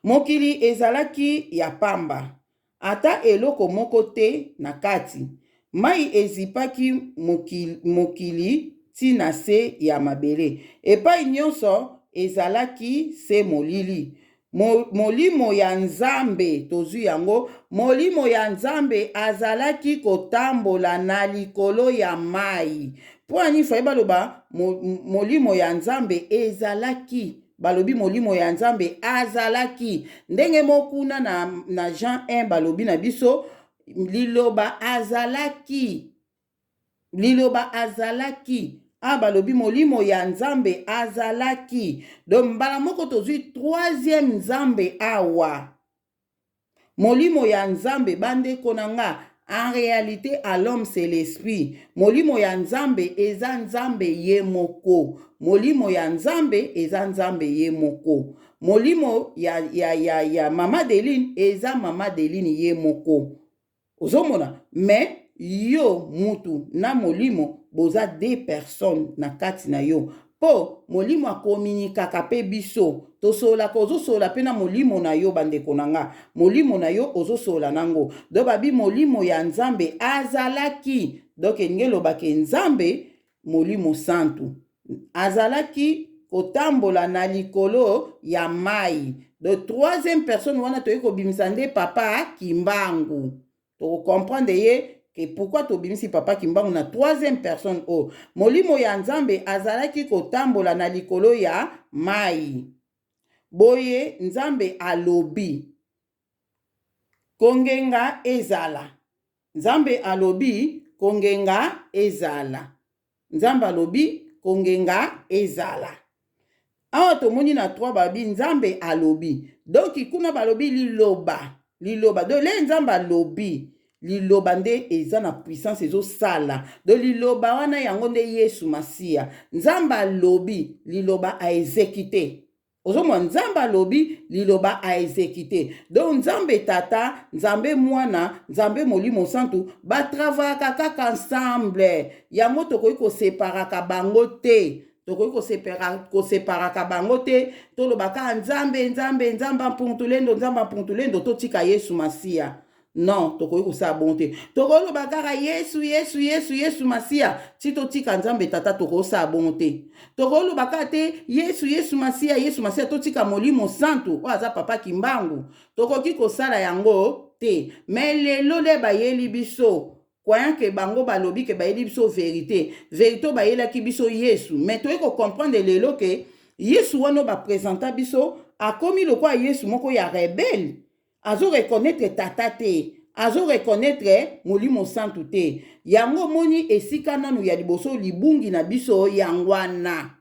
A: Mokili ezalaki ya pamba, ata eloko moko te na kati. Mai ezipaki mokili tii na se ya mabele. Epai nyonso ezalaki se molili. Molimo ya Nzambe, tozwi yango, Molimo ya Nzambe azalaki kotambola na likolo ya mai. Mpo na nini faye baloba Molimo ya Nzambe ezalaki? Balobi Molimo ya Nzambe azalaki. Ndenge moko kuna na, na Jean 1 balobi na biso liloba azalaki, liloba azalaki. A balobi Molimo ya Nzambe azalaki. Donc mbala moko tozwi troisième Nzambe awa. Molimo ya Nzambe, bandeko na nga, en realite à l'homme c'est l'esprit. Molimo ya Nzambe eza Nzambe ye moko. Molimo ya Nzambe eza Nzambe ye moko. Molimo ya, ya, ya, ya Mama Deline eza Mama Deline ye moko. Ozomona? Mais yo mutu na molimo boza deux personnes na kati na yo. Po molimo akominikaka pe biso. Tosololaka, ozosolola pe na molimo na yo bandeko na nga. Molimo na yo ozosolola nango. Donc babi molimo ya Nzambe azalaki. Donc elingi eloba ke Nzambe Molimo Santu azalaki kotambola na likolo ya mayi. Donc troisième personne wana toyei kobimisa nde Papa Kimbangu. Toko comprendre ye ke pourquoi tobimisi Papa Kimbangu na troisième personne oyo. Molimo ya Nzambe azalaki kotambola na likolo ya mayi. Boye Nzambe alobi, Kongenga ezala. Nzambe alobi, Kongenga ezala. Nzambe alobi, Kongenga ezala. Awa tomoni na 3 balobi Nzambe alobi. Donc kuna balobi liloba, liloba. Donc le Nzambe alobi, liloba nde eza na puissance ezosala. Donc liloba wana yango nde Yesu Masiya. Nzambe alobi, liloba a execute. Ozomona Nzambe alobi liloba a execute. Donc Nzambe Tata, Nzambe Mwana, Nzambe Molimo Santu ba travaillaka kaka ensemble. Yango tokoki ko separaka bango te. Tokoki ko separa ko separaka bango te. Toloba kaka Nzambe, Nzambe, Nzambe Mpuntulendo, Nzambe Mpuntulendo, totika Yesu Masiya. Non, tokoki kosala bongo te. Tokoloba kaka Yesu, Yesu, Yesu, Yesu Masiya, ti totika Nzambe Tata, tokosala bongo te. Tokoloba kaka te Yesu, Yesu Masiya, Yesu Masiya, totika Molimo Santu oyo aza Papa Kimbangu. Tokoki kosala yango te. Mais lelo nde bayeli biso croyant que bango balobi que bayeli biso verite, verite oyo bayelaki biso Yesu. Mais toyei ko comprendre lelo que Yesu wana oyo ba presenta biso akomi lokola Yesu moko ya rebelle. Azo reconnaitre tata te. Azo reconnaitre Molimo Santu te. Yango omoni esika nanu ya liboso libungi na biso yango wana.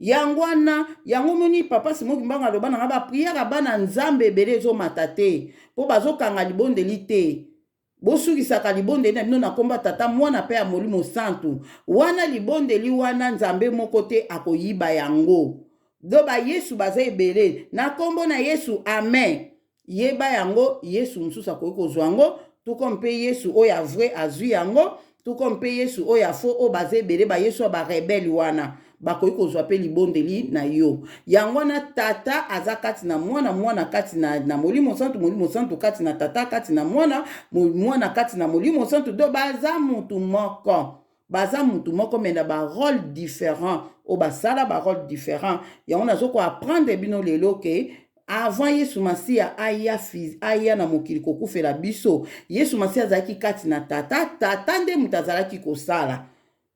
A: Yango wana, yango omoni papa Simon Kimbangu aloba na nga ba prière ya bana Nzambe ebele ezomata te po bazokanga libondeli te. Bosukisaka libondeli na bino na kombo ya Tata, Mwana pe ya Molimo Santu. Wana libondeli wana Nzambe moko te akoyiba yango. Do ba Yesu baza ebele. Na kombo na Yesu, amen. Yeba yango, Yesu mosusu akoki kozwa yango, tout comme pe Yesu oyo ya vrai azwi yango, tout comme pe Yesu oyo ya faux oyo baza ebele, ba Yesu ya ba rebelle wana bakoki kozwa pe libondeli na yo. Yango wana Tata aza kati na Mwana, Mwana kati na, na Molimo Santu, Molimo Santu kati na Tata, kati na Mwana, Mwana kati na Molimo Santu, donc baza mutu moko. Baza mutu moko mais na ba role different oyo basala ba role different. Yango nazo ko apprendre bino lelo ke avant Yesu Masiya aya, aya na mokili kokufela biso, Yesu Masiya azalaki kati na Tata, Tata nde moto azalaki kosala.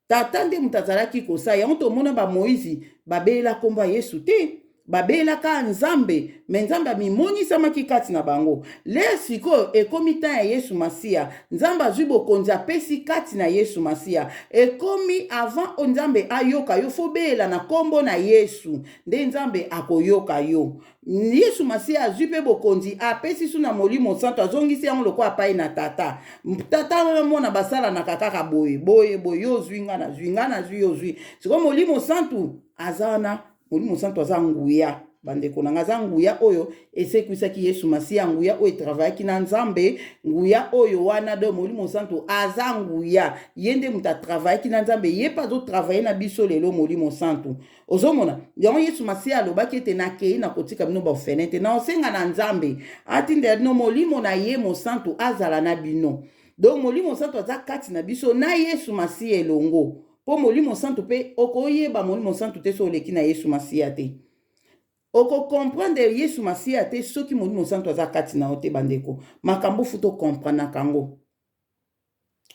A: Tata nde moto azalaki kosala. Yango tomona ba Moizi babelela kombo ya Yesu te. Babelaka Nzambe, me Nzambe amimonisamaki kati na bango. Lere sikoyo ekomi temps ya Yesu Masiya, Nzambe azwi bokonzi apesi kati na Yesu Masiya. Ekomi avant o Nzambe ayoka yo, fo belela na kombo na Yesu, nde Nzambe akoyoka yo. Yesu Masiya azwi pe bokonzi apesi su na Molimo Santu, azongisi yango lokola apai na Tata. Tata na Mwana basalanaka kaka boye, boye, boye, yo ozwi nga nazwi, nga nazwi yo ozwi. Sikoyo Molimo Santu aza wana. Molimo Santu aza nguya, bandeko na nga, aza nguya oyo esekwisaki Yesu Masiya, nguya oyo etravayaki na Nzambe, nguya oyo wana. Donc Molimo Santu aza nguya, ye nde moto atravayaki na Nzambe, ye mpe azotravaye na biso lelo. Molimo Santu, ozomona yango. Yesu Masiya alobaki ete nakei na kotika bino baorphelin te, na osenga na Nzambe atindela bino Molimo na ye Mosantu azala na bino. Donc Molimo Santu aza kati na biso na Yesu Masiya elongo. Po Molimo Santu pe, okoyeba Molimo Santu te soki oleki na Yesu Masiya te. Oko comprendre Yesu Masiya te soki Molimo Santu aza kati na yo te, bandeko. Makambo fu to comprenaka yango.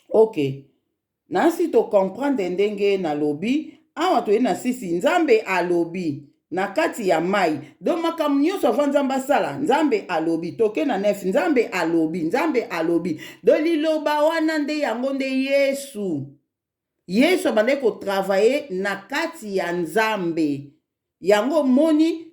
A: Ok. Nasi to comprendre ndenge nalobi, awa toye na sisi Nzambe alobi na kati ya mai. Donc makambo nyonso avant Nzambe asala, Nzambe alobi. Toke na nef, Nzambe alobi, Nzambe alobi. Donc liloba wana nde yango nde Yesu. Yesu abandaki ko travailler na kati ya Nzambe. Yango omoni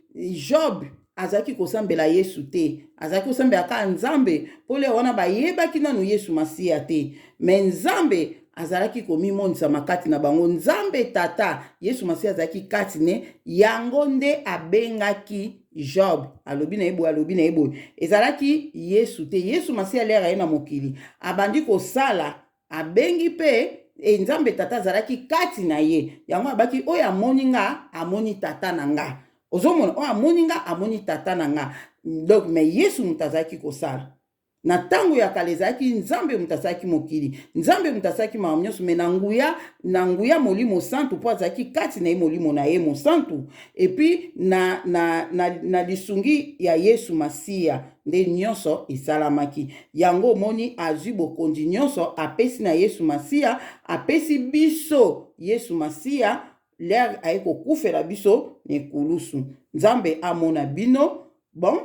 A: Job azalaki kosambela Yesu te, azalaki kosambela kaka Nzambe, mpo leo wana bayebaki nanu Yesu Masiya te. Me Nzambe azalaki komimonisama kati na bango. Nzambe Tata, Yesu Masiya azalaki kati ne, yango nde abengaki Job, alobi na ye boye, alobi na ye boye. Ezalaki Yesu te. Yesu Masiya lere aye na mokili, abandi kosala Abengi mpe e Nzambe Tata azalaki kati na ye. Yango abaki oyo amoni nga amoni Tata na nga. Ozomona oyo amoni nga amoni Tata na nga. Donc mais Yesu moto azalaki kosala. Na ntango ya kala ezalaki Nzambe moto asalaki mokili, Nzambe moto asalaki makambo nyonso, me na nguya na nguya Molimo Santu, mpo azalaki kati na ye Molimo na ye Mosantu, epuis na, na, na, na lisungi ya Yesu Masiya nde nyonso esalamaki. Yango omoni, azwi bokonzi nyonso, apesi na Yesu Masiya, apesi biso Yesu Masiya, lere aye kokufela biso na ekulusu. Nzambe amona bino. Bon,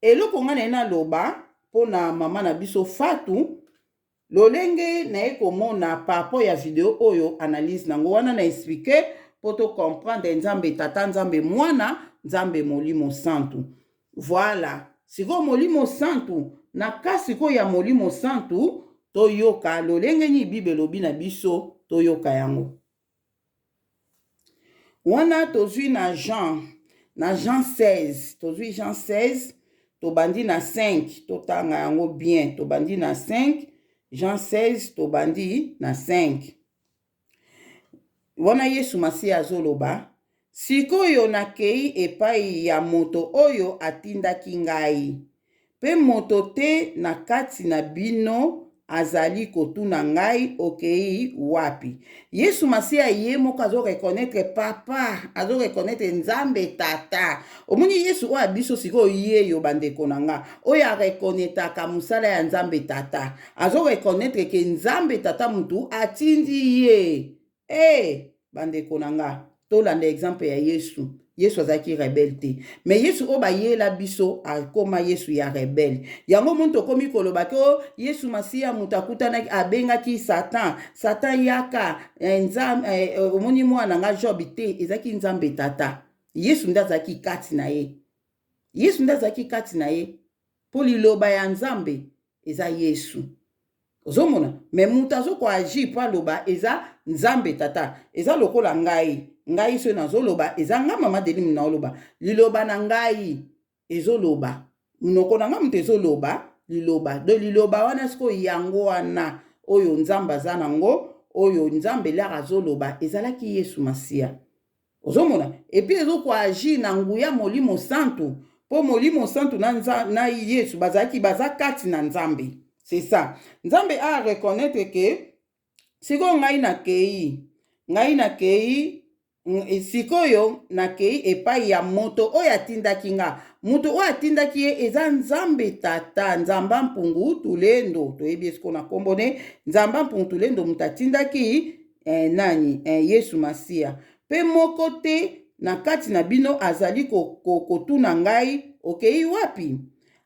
A: eloko ngai naye naloba mpo na mama na biso Fatu, Lolenge naye komona par rapport ya video oyo analyse nango wana na explique po to comprendre Nzambe Tata, Nzambe Mwana, Nzambe Molimo Santu. Voilà. Sikoyo Molimo Santu na ka sikoyo ya Molimo Santu toyoka lolenge nini Bible elobi na biso toyoka yango. Wana tozwi na Jean, na Jean 16, tozwi Jean 16, tobandi na 5, totanga yango bien, tobandi na 5, Jean 16, tobandi na 5. Wana Yesu Masiya azoloba, sikoyo nakei epai ya moto oyo atindaki ngai. Mpe moto te na kati na bino azali kotuna ngai, Okei wapi? Yesu Masiya ye moko azo reconnaitre Papa, azo reconnaitre Nzambe Tata. Omoni Yesu oyo ya biso sikoyo yeyo bandeko na nga, oyo a reconnaitaka mosala ya Nzambe Tata. Azo reconnaitre ke Nzambe Tata mutu atindi ye. Eh bandeko na nga, tolanda exemple ya Yesu. Yesu azalaki rebelle te. Mais Yesu oyo bayela biso akoma Yesu ya rebelle. Yango moni tokomi koloba ke oh, Yesu Masiya moto akutanaki abengaki Satan, Satan yaka eh, nzambe eh, eh, omoni mwana nga Job te, ezalaki Nzambe Tata. Yesu nde azalaki kati na ye. Yesu nde azalaki kati na ye. Mpo liloba ya Nzambe eza Yesu. Ozomona? Mais moto azo ko agir mpo aloba eza Nzambe Tata. Eza lokola ngai. Ngai soki nazoloba eza nga mama Deline naoloba. Liloba na ngai ezoloba. Monoko na ngai moto ezoloba liloba. Donc liloba wana sikoyo yango wana oyo Nzambe aza nango, oyo Nzambe lere azoloba ezalaki Yesu Masiya. Ozomona? Et puis ezo ko agir na nguya Molimo Santu, po Molimo Santu na, nza, na Yesu bazalaki baza kati na Nzambe. C'est ça. Nzambe a reconnaître que sikoyo ngai nakei, ngai nakei sikoyo nakei epai ya moto oyo atindaki nga. Moto oyo atindaki ye eza Nzambe Tata, Nzamba Mpungu Tulendo. Toyebi ye sikoyo na kombo ne Nzamba Mpungu Tulendo, moto atindaki eh, nani eh, Yesu Masiya. Mpe moko te na kati na bino azali kotuna ko, ngai, Okei wapi?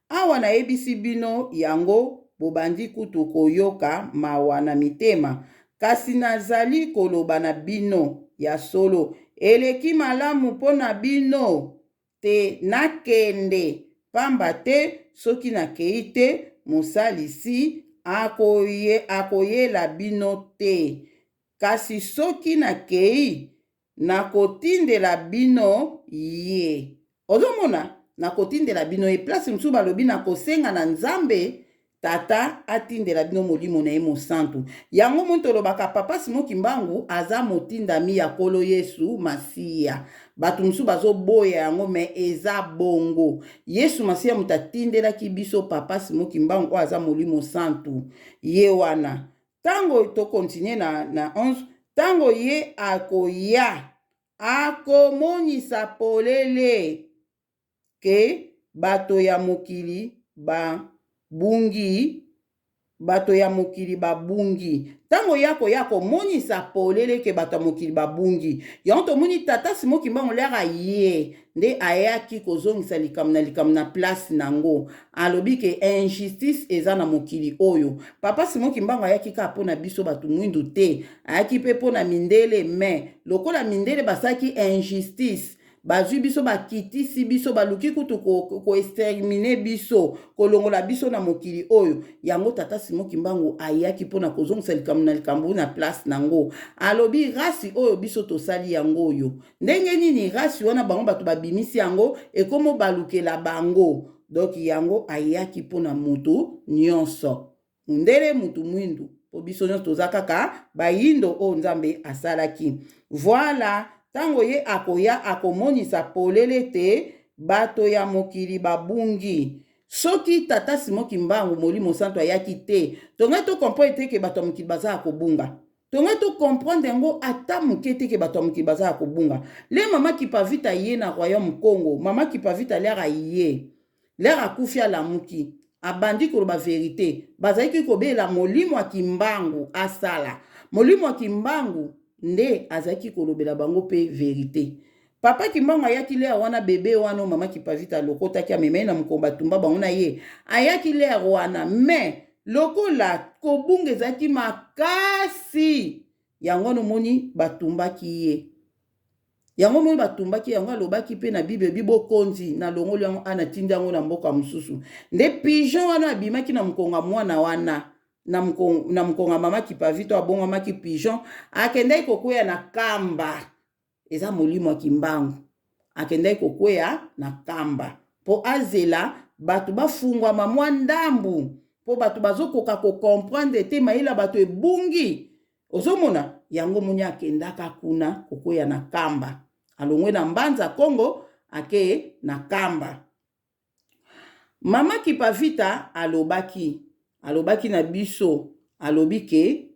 A: Awa nayebisi bino yango, bobandi kutu koyoka mawa na mitema. Kasi nazali koloba na bino ya solo, eleki malamu mpo na bino te nakende, pamba te soki nakei te, Mosalisi akoye, akoyela bino te. Kasi soki nakei, nakotindela bino ye. Ozomona? Nakotindela bino ye. Place mosusu balobi nakosenga na Nzambe Tata atindela bino Molimo na ye Mosantu. Yango moni tolobaka Papa Simon Kimbangu aza motindami ya Nkolo Yesu Masiya. Bato mosusu bazoboya yango me eza bongo. Yesu Masiya moto atindelaki biso Papa Simon Kimbangu oyo aza Molimo Santu. Ye wana. Tango to continuer na, na 11, tango ye akoya akomonisa polele ke bato ya mokili ba bungi, bato ya mokili babungi. Ntango ye akoya akomonisa polele ke bato ya mokili babungi. Yango tomoni tata Simon Kimbangu lere aye nde ayaki kozongisa likambo na likambo na place nango. Alobi ke injustice eza na mokili oyo. Papa Simon Kimbangu ayaki kaka mpo na biso bato mwindu te, ayaki mpe mpo na mindele, mais lokola mindele basalaki injustice Bazwi biso, bakitisi biso, baluki kutu ko, ko exterminer biso, kolongola biso na mokili oyo. Yango tata Simon Kimbangu ayaki mpo na kozongisa likambo na likambo na place nango. Alobi rasi oyo biso tosali yango oyo. Ndenge nini rasi wana bango bato babimisi yango ekomo balukela bango. Donc yango ayaki mpo na moto nyonso. Mundele mutu mwindu po biso nyonso toza kaka bayindo oyo Nzambe asalaki. Voilà, tango ye akoya akomonisa polele te bato ya mokili babungi. Soki tata Simon Kimbangu Molimo Santu ayaki te, tongaki to comprendre te ke bato ya mokili baza ya kobunga. Tongaki to comprendre yango ata moke te ke bato ya mokili baza ya kobunga. Le mama Kipavita ye na Royaume Kongo, mama Kipavita lere aye Lere akufi alamuki abandi koloba verite bazalaki kobela molimo ya kimbangu asala molimo ya kimbangu nde azalaki kolobela bango pe verite papa kimbangu ayaki lere wana bebe wana mama kipavita alokotaki amemai na mokongo batumba bango na ye ayaki lere wana mais lokola kobunga ezalaki makasi yango wana omoni batumbaki ye Yango omoni batumbaki yango alobaki pe na bible ebi bokonzi nalongoli yango a natindi yango na mboka mosusu nde pigeon wana abimaki na mokongo ya mwana wana na mokongo ya mama kipavito abongwamaki pigeon akendaki kokweya na kamba eza molimo ya kimbangu akendaki kokweya na kamba mpo azela bato bafungwama mwa ndambu mpo bato bazokoka kocomprendre te mayele ya bato ebungi Ozomona yango omoni akendaka kuna kokweya na kamba alongwe na mbanza kongo ake na kamba mama kipavita alobaki alobaki na biso alobi ke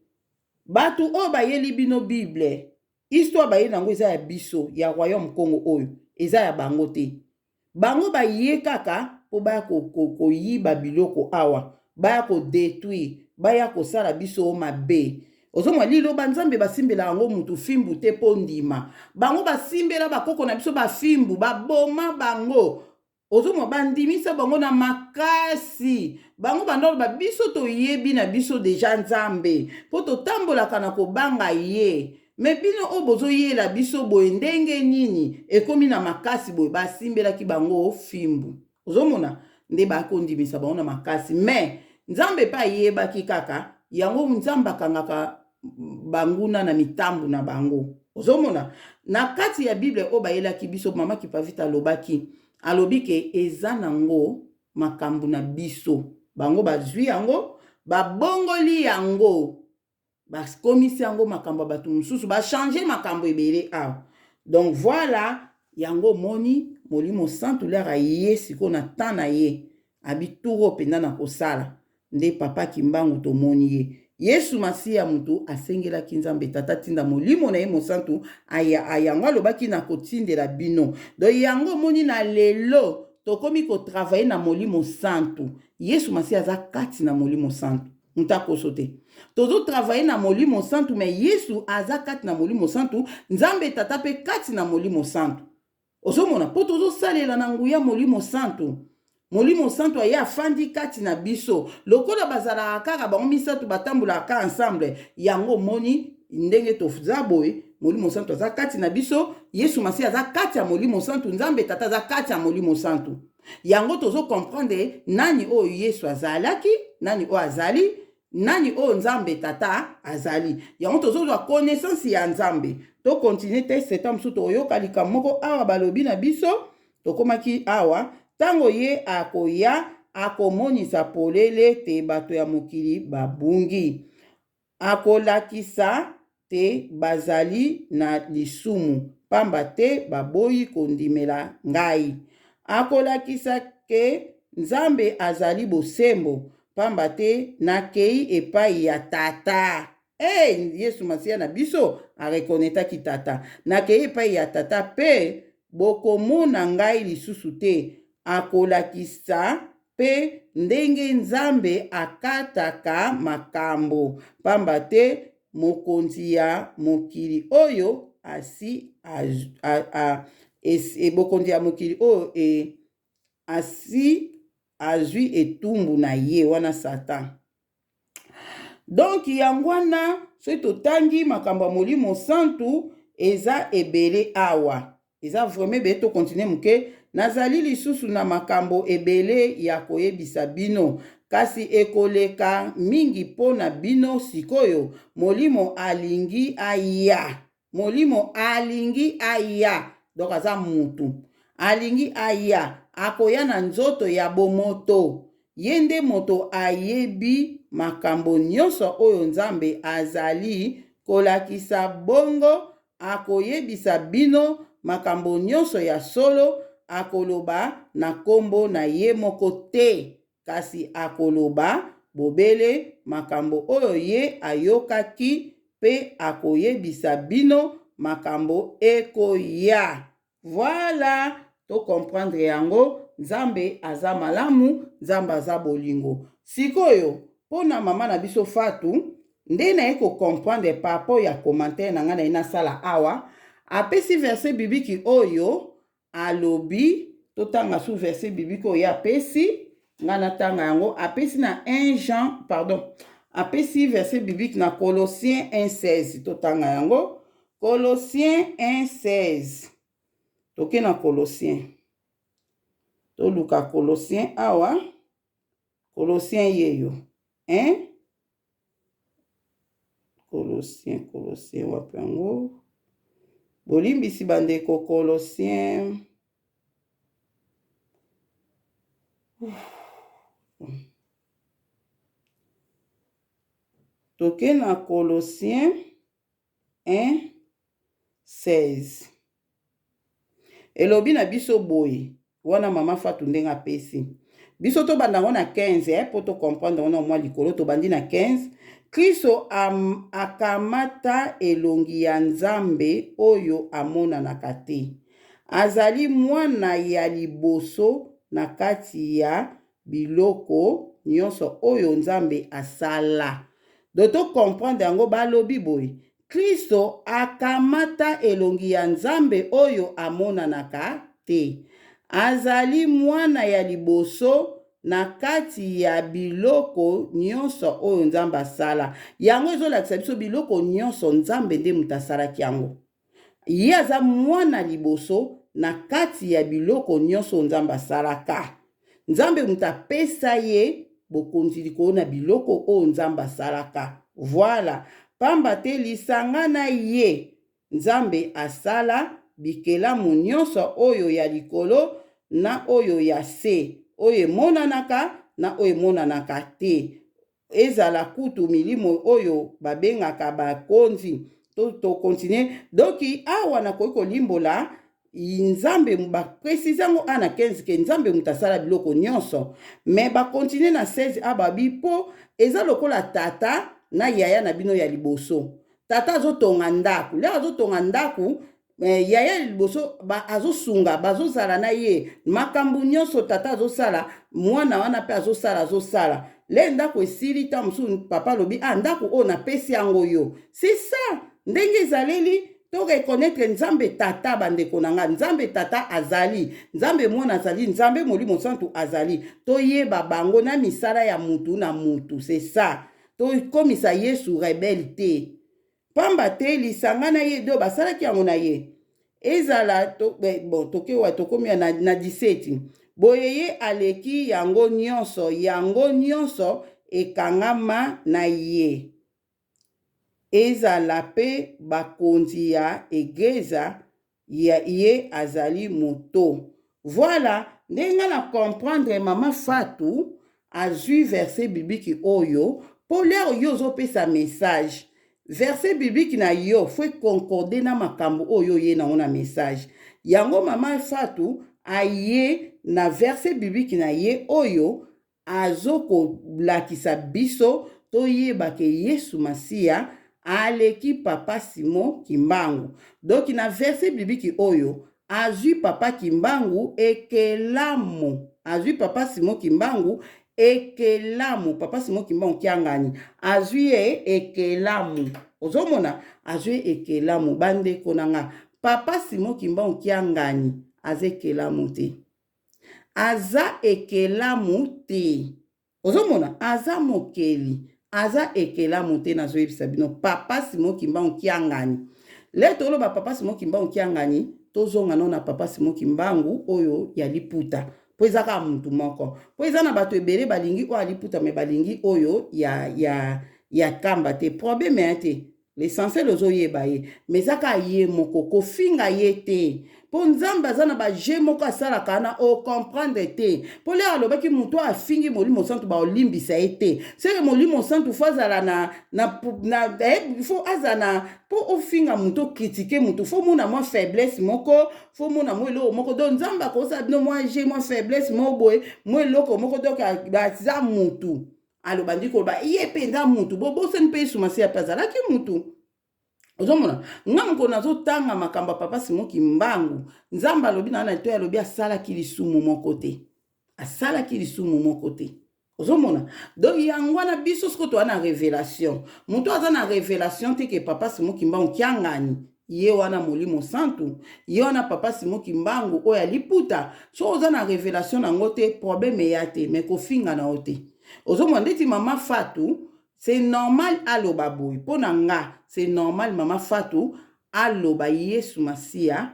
A: bato oyo bayeli bino bible histoire bayeli yango eza ya biso ya royaume congo oyo eza ya bango te Bango baye kaka po baya koyiba biloko awa, baya ko detruire, baya kosala biso mabe. Ozomona liloba Nzambe basimbela yango mutu fimbu te mpo ndima. Bango basimbela bakoko na biso bafimbu, baboma bango. Ozomona bandimisa bango na makasi. Bango banda oloba biso toyebi na biso deja Nzambe mpo totambolaka na kobanga ye. Me bino oyo bozoyela biso boye ndenge nini ekomi na makasi boye? Basimbelaki bango fimbu. Ozomona nde bakondimisa bango na makasi. Me Nzambe mpe ayebaki kaka yango. Nzambe akangaka banguna na mitambu na bango. Ozomona na kati ya Bible oyo bayelaki biso, mama Kipavita alobaki, alobi ke eza nango makambo na biso. Bango bazwi yango, babongoli yango, bakomisi yango makambo ya bato mosusu, bachange makambo ebele awa. Donc voilà, yango omoni Molimo Santu lere aye sikoyo na temps na ye, abi tour oyo mpenza na kosala nde Papa Kimbangu tomoni ye. Yesu Masiya mutu asengelaki Nzambe Tata tinda Molimo na ye Mosantu aya, yango alobaki na kotindela bino. Donc yango omoni na lelo tokomi kotravaille na Molimo Santu. Yesu Masiya aza kati na Molimo Santu. Moto akoso te. Tozo travailler na Molimo Santu, mais Yesu aza kati na Molimo Santu, Nzambe Tata pe kati na Molimo Santu. Ozomona po tozosalela na nguya Molimo Santu. Molimo Santu aye afandi kati na biso. Lokola bazalaka kaka bango misato, batambolaka kaka ensemble. Yango omoni ndenge toza boye, Molimo Santu aza kati na biso, Yesu Masiya aza kati ya Molimo Santu, Nzambe Tata aza kati ya Molimo Santu. Yango tozo comprendre nani oyo Yesu azalaki, nani oyo azali, nani oyo Nzambe Tata azali. Yango tozozwa connaissance ya Nzambe. To continue test ta mosusu, toyoka likambo moko awa balobi na biso. Tokomaki awa, ntango ye akoya akomonisa polele te bato ya mokili babungi. Akolakisa te bazali na lisumu, pamba te baboyi kondimela ngai. Akolakisa ke Nzambe azali bosembo, pamba te nakei epai ya Tata. Hey, Yesu Masiya na biso arekonetaki Tata. Nakei epai ya Tata pe bokomona ngai lisusu te. Akolakisa mpe ndenge Nzambe akataka makambo, pamba te mokonzi ya mokili oyo asi a, a, es, bokonzi ya mokili oyo e, asi azwi etumbu na ye, wana Satan. Donc yango wana soki totangi makambo ya Molimo Santu eza ebele awa, eza vraiment ebele. Tokontinue moke. Nazali lisusu na makambo ebele ya koyebisa bino, kasi ekoleka mingi mpo na bino sikoyo. Molimo alingi aya, Molimo alingi aya, donc aza mutu alingi aya, akoya na nzoto ya bomoto. Ye nde moto ayebi makambo nyonso oyo Nzambe azali kolakisa, bongo akoyebisa bino makambo nyonso ya solo. Akoloba na kombo na ye moko te, kasi akoloba bobele makambo oyo ye ayokaki, mpe akoyebisa bino makambo ekoya. Voilà, to comprendre yango. Nzambe aza malamu, Nzambe aza bolingo. Sikoyo mpo na mama na biso Fatu, nde naye ko comprendre par rapport ya commentaire na ngai naye nasala awa. Apesi verset biblique oyo alobi, totanga su verset biblique oyo apesi ngai natanga yango. Apesi na 1 Jean, pardon, apesi verset biblique na Colossiens 1:16. Totanga yango, Colossiens 1:16. Toke na Colossiens, toluka Colossiens awa. Colossiens yeyo 1 Colossiens, Colossiens wapi yango? Bolimbisi bandeko, Colossiens. Toke na Colossiens 1 16. Elobi na biso boye wana, mama Fatu ndenge apesi biso, tobanda yango na 15 mpo to comprendre yango na mwa likolo. Tobandi na 15. Kristo akamata elongi ya Nzambe oyo amonanaka te. Azali mwana ya liboso na kati ya biloko nyonso oyo Nzambe asala. Donc to comprendre yango balobi boye Kristo akamata elongi ya Nzambe oyo amonanaka te. Azali mwana ya liboso na kati ya biloko nyonso oyo Nzambe asala. Yango ezolakisa biso biloko nyonso Nzambe nde moto asalaki yango. Ye aza mwana liboso na kati ya biloko nyonso Nzambe asalaka. Nzambe moto apesa ye bokonzi likolo na biloko oyo Nzambe asalaka. Voilà. Pamba te lisanga na ye Nzambe asala bikelamu nyonso oyo ya likolo na oyo ya se, oyo emonanaka na oyo emonanaka te, ezala kutu milimo oyo babengaka bakonzi. To, to continue. Donc awa nakoki kolimbola Nzambe ba précise yango a na 15 ke Nzambe moto asala biloko nyonso, mais ba continue na 16 a babi mpo eza lokola tata na yaya na bino ya liboso. Tata azotonga ndako, lero azotonga ndako eh, yaya liboso ba, azosunga bazozala na ye makambo nyonso tata azosala, mwana wana mpe azosala azosala le ndako esili, ntango mosusu papa alobi ah, ndako oyo napesi yango yo. C'est ça ndenge ezaleli to reconnaître Nzambe tata. Bandeko na nga, Nzambe tata azali, Nzambe mwana azali, Nzambe Molimo Santu azali. Toyeba bango na misala ya mutu na mutu. C'est ça, tokomisa Yesu rebelle te, pamba te lisanga na ye do basalaki yango na ye ezala to, bon tokewa tokomi na 17 boye ye aleki yango nyonso, yango nyonso ekangama na ye, ezala mpe bakonzi ya egleza ya ye azali moto. Voilà ndenge nga na comprendre mama Fatou azwi verset biblique oyo mpo lere yo ozopesa message, verset biblique na yo faut econcorde na makambo oyo oye nango na message. Yango mama Fatou aye na verset biblique na ye oyo azokolakisa biso toyeba ke Yesu Masiya aleki papa Simon Kimbangu. Donc na verset biblique oyo azwi papa Kimbangu ekelamu, azwi papa Simon Kimbangu ekelamu, papa Simon Kimbangu Kiangani azwi ye ekelamu. Ozomona azwi ekelamu. Bandeko na nga, papa Simon Kimbangu Kiangani aza ekelamu te, aza ekelamu te. Ozomona aza mokeli, aza ekelamu te. Nazoyebisa bino papa Simon Kimbangu Kiangani le toloba papa Simon Kimbangu Kiangani, tozonga no na papa Simon Kimbangu oyo ya liputa, mpo eza kaka mutu moko, mpo eza na bato ebele balingi oyo ya liputa, me balingi oyo ya kamba te. Problème ya te, l'essentiel ozoyeba ye, mais eza kaka ye moko, kofinga ye te, mpo Nzambe aza na baje moko asalaka wana ocomprendre te. Mpo lere alobaki moto oyo afingi Molimo Santu baolimbisa ye te, seke Molimo Santu faut azala na faut azala na mpo ofinga moto, ocritiquer moto, faut mona mwa faiblesse moko, faut mona mwa eloko moko. Donc Nzambe akosala bino mwa je mwa faiblesse moko boye, mwa eloko moko. Donc aza mutu, aloba ndi koloba ye mpenza mutu, bobosani mpe Yesu Masiya mpe azalaki mutu. Ozomona nga mokolo nazotanga makambo ya papa Simon Kimbangu, Nzambe alobi na wana to alobi asalaki lisumu moko te, asalaki lisumu moko te. Ozomona, donc yango wana biso sikoyo toza na révélation. Moto aza na révélation te ke papa Simon Kimbangu Kiangani ye wana Molimo Santu, ye wana papa Simon Kimbangu oyo aliputa. So oza na révélation nango te, problème eya te, mais kofinga na yo te. Ozomona ndeti mama Fatu, c'est normal aloba boye. Mpo na nga c'est normal mama Fatu aloba Yesu Masiya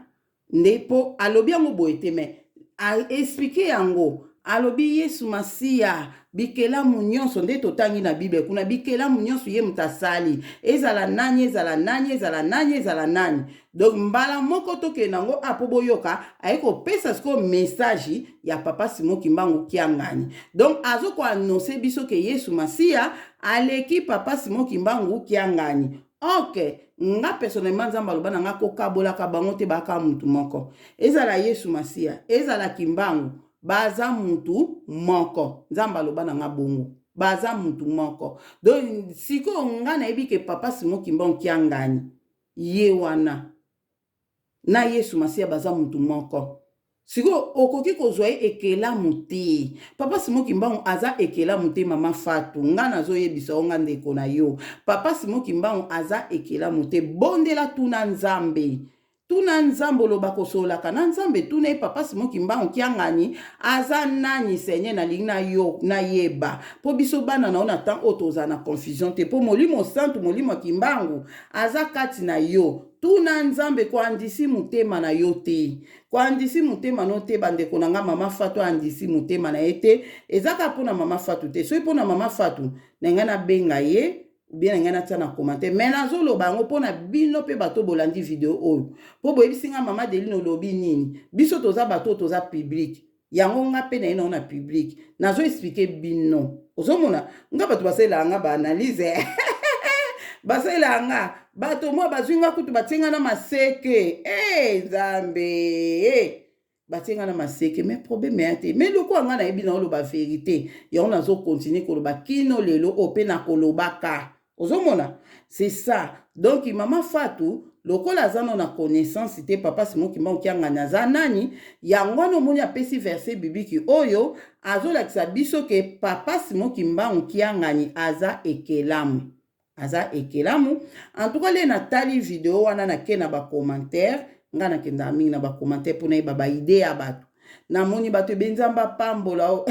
A: nde, mpo alobi yango boye te, mais aexpliquer yango. Alobi Yesu Masiya bikelamu nyonso nde totangi na Bible kuna, bikelamu nyonso ye moto asali, ezala nani, ezala nani, ezala nani, ezala nani. Donc mbala moko tokende yango a mpo boyoka aye kopesa sikoyo message ya papa Simon Kimbangu Kiangani. Donc azokoannoncer biso ke Yesu Masiya aleki papa Simon Kimbangu Kiangani. Ok, nga personnellement Nzambe aloba na nga kokabolaka bango te, baka mutu moko. Ezala Yesu Masiya, ezala Kimbangu, baza mutu moko. Nzambe aloba na nga bongo, baza mutu moko. Donc sikoyo nga nayebi ke papa Simon Kimbangu Kiangani ye wana na Yesu Masiya baza mutu moko. Sikoyo okoki kozwa ye ekelamu te. Papa Simon Kimbangu aza ekelamu te mama Fatu. Nga nazoyebisa yo nga ndeko na yo. Papa Simon Kimbangu aza ekelamu te. Bondela tuna Nzambe. Tuna Nzambe oloba kosololaka na Nzambe tuna ye Papa Simon Kimbangu Kiangani aza nani Seigneur nalingi na yo nayeba po biso bana na yo na temps oyo tozala na confusion te po Molimo Santu Molimo ya Kimbangu aza kati na yo tuna Nzambe koandisi motema na yo te koandisi motema no te bandeko na nga mama Fatu andisi motema na ye te eza kaka mpo na mama Fatu te soki mpo na mama Fatu na ngai nabenga ye ou bien na ngai natia na commentaire mais nazoloba yango mpo na bino mpe bato bolandi video oyo mpo boyebisi nga mama Deline olobi nini biso toza bato oyo toza public yango nga mpe naye nango na public nazo explike bino ozomona nga bato basalelaka nga baanalyse basalelaka nga bato mwa bazwi nga kutu batie nga na maseke e hey, nzambe hey. Eh. Batie nga na maseke mais problème ya te mais lokola nga nayebi na oloba verite yango nazo continuer koloba kino lelo oyo mpe nakolobaka ozomona c'est ça donc mama Fatou lokola aza no na connaissance te papa Simon Kimbangu Kiangani aza nani yango wana omoni apesi verset biblique oyo azolakisa biso ke papa Simon Kimbangu Kiangani aza ekelamu aza ekelamu en tout cas le natali video wana nake na ba commentaire nga nakendaka mingi na ba commentaire mpo nayeba ba idée ya bato namoni bato ebe nzambe apambola o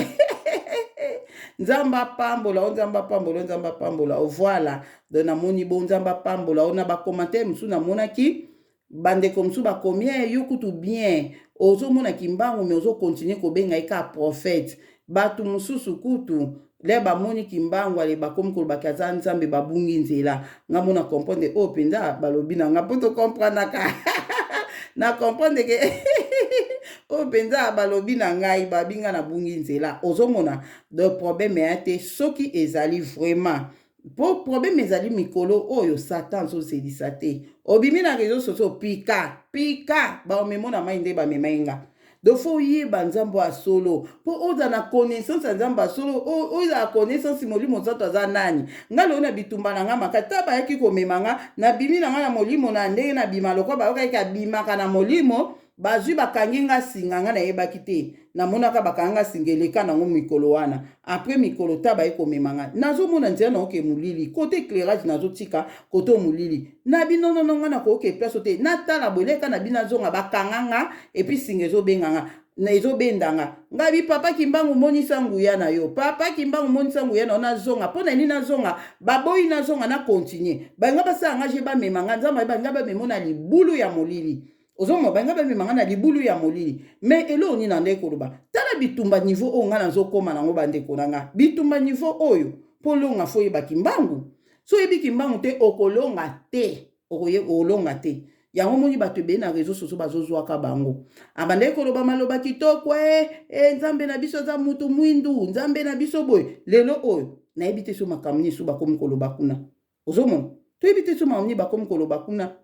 A: nzambe apambola o nzambe apambola o nzambe apambola o voilà donc namoni bo nzambe apambola o na ba commentaire mosusu namonaki Bandeko mosusu bakomi eh, yo kutu bien ozomona kimbangu me ozo continuer kobenga ye kaka prophète. Bato mosusu kutu le bamoni kimbangu ale bakomi koloba ke aza nzambe babungi nzela. Nga mona comprendre oyo mpenza balobi na nga mpo to comprenaka na comprendre ke oyo mpenza balobi na ngai babi nga nabungi nzela. Ozomona donc problème ya te soki ezali vraiment Po problème ezali mikolo oyo satan azozelisa te obimi na réseau sociaux pika pika baomemo na mai nde bamemai nga donc fo oyeba nzambe ya solo mpo ozala na connaissance ya nzambe ya solo ozala connaissance molimo nsantu aza nani nga lelo na bitumba na nga makasi ta bayaki komema nga nabimi na nga na molimo na ndenge nabima lokola bayokaki abimaka na molimo Bazui bakangi nga singa nga nayebaki te namonaka bakanga nga singa eleka nango mikolo wana après mikolo ta baye komema nga nazomona nzela naoke molili kote eclairage nazotika kote molili na bino nono nga nakoke place te natala boye leka na bino azonga bakanga nga epuis singa ezobenga nga na ezobenda nga nga bi papa kimbangu monisa nguya na yo papa kimbangu monisa nguya na yo nazonga mpo na nini nazonga baboyi nazonga na continue balinga basala nga je bamema nga nzambe balinga bamemo na libulu ya molili ozomona balinga bamema nga na libulu ya molili me eloko nini nandaki koloba tala bitumba niveau oyo nga nazokoma nango bandeko na nga bitumba niveau oyo mpo longa fo oyeba kimbangu so oyebi kimbangu te okolonga te okolonga te yango omoni bato ebele na réseau sociaux bazozwaka bango abandaki koloba maloba kitoko e e nzambe na biso aza mutu mwindu nzambe na biso boye lelo oyo nayebi te so makambo nini so bakomi koloba kuna ozomona toyebi te so makambo nini bakomi koloba kuna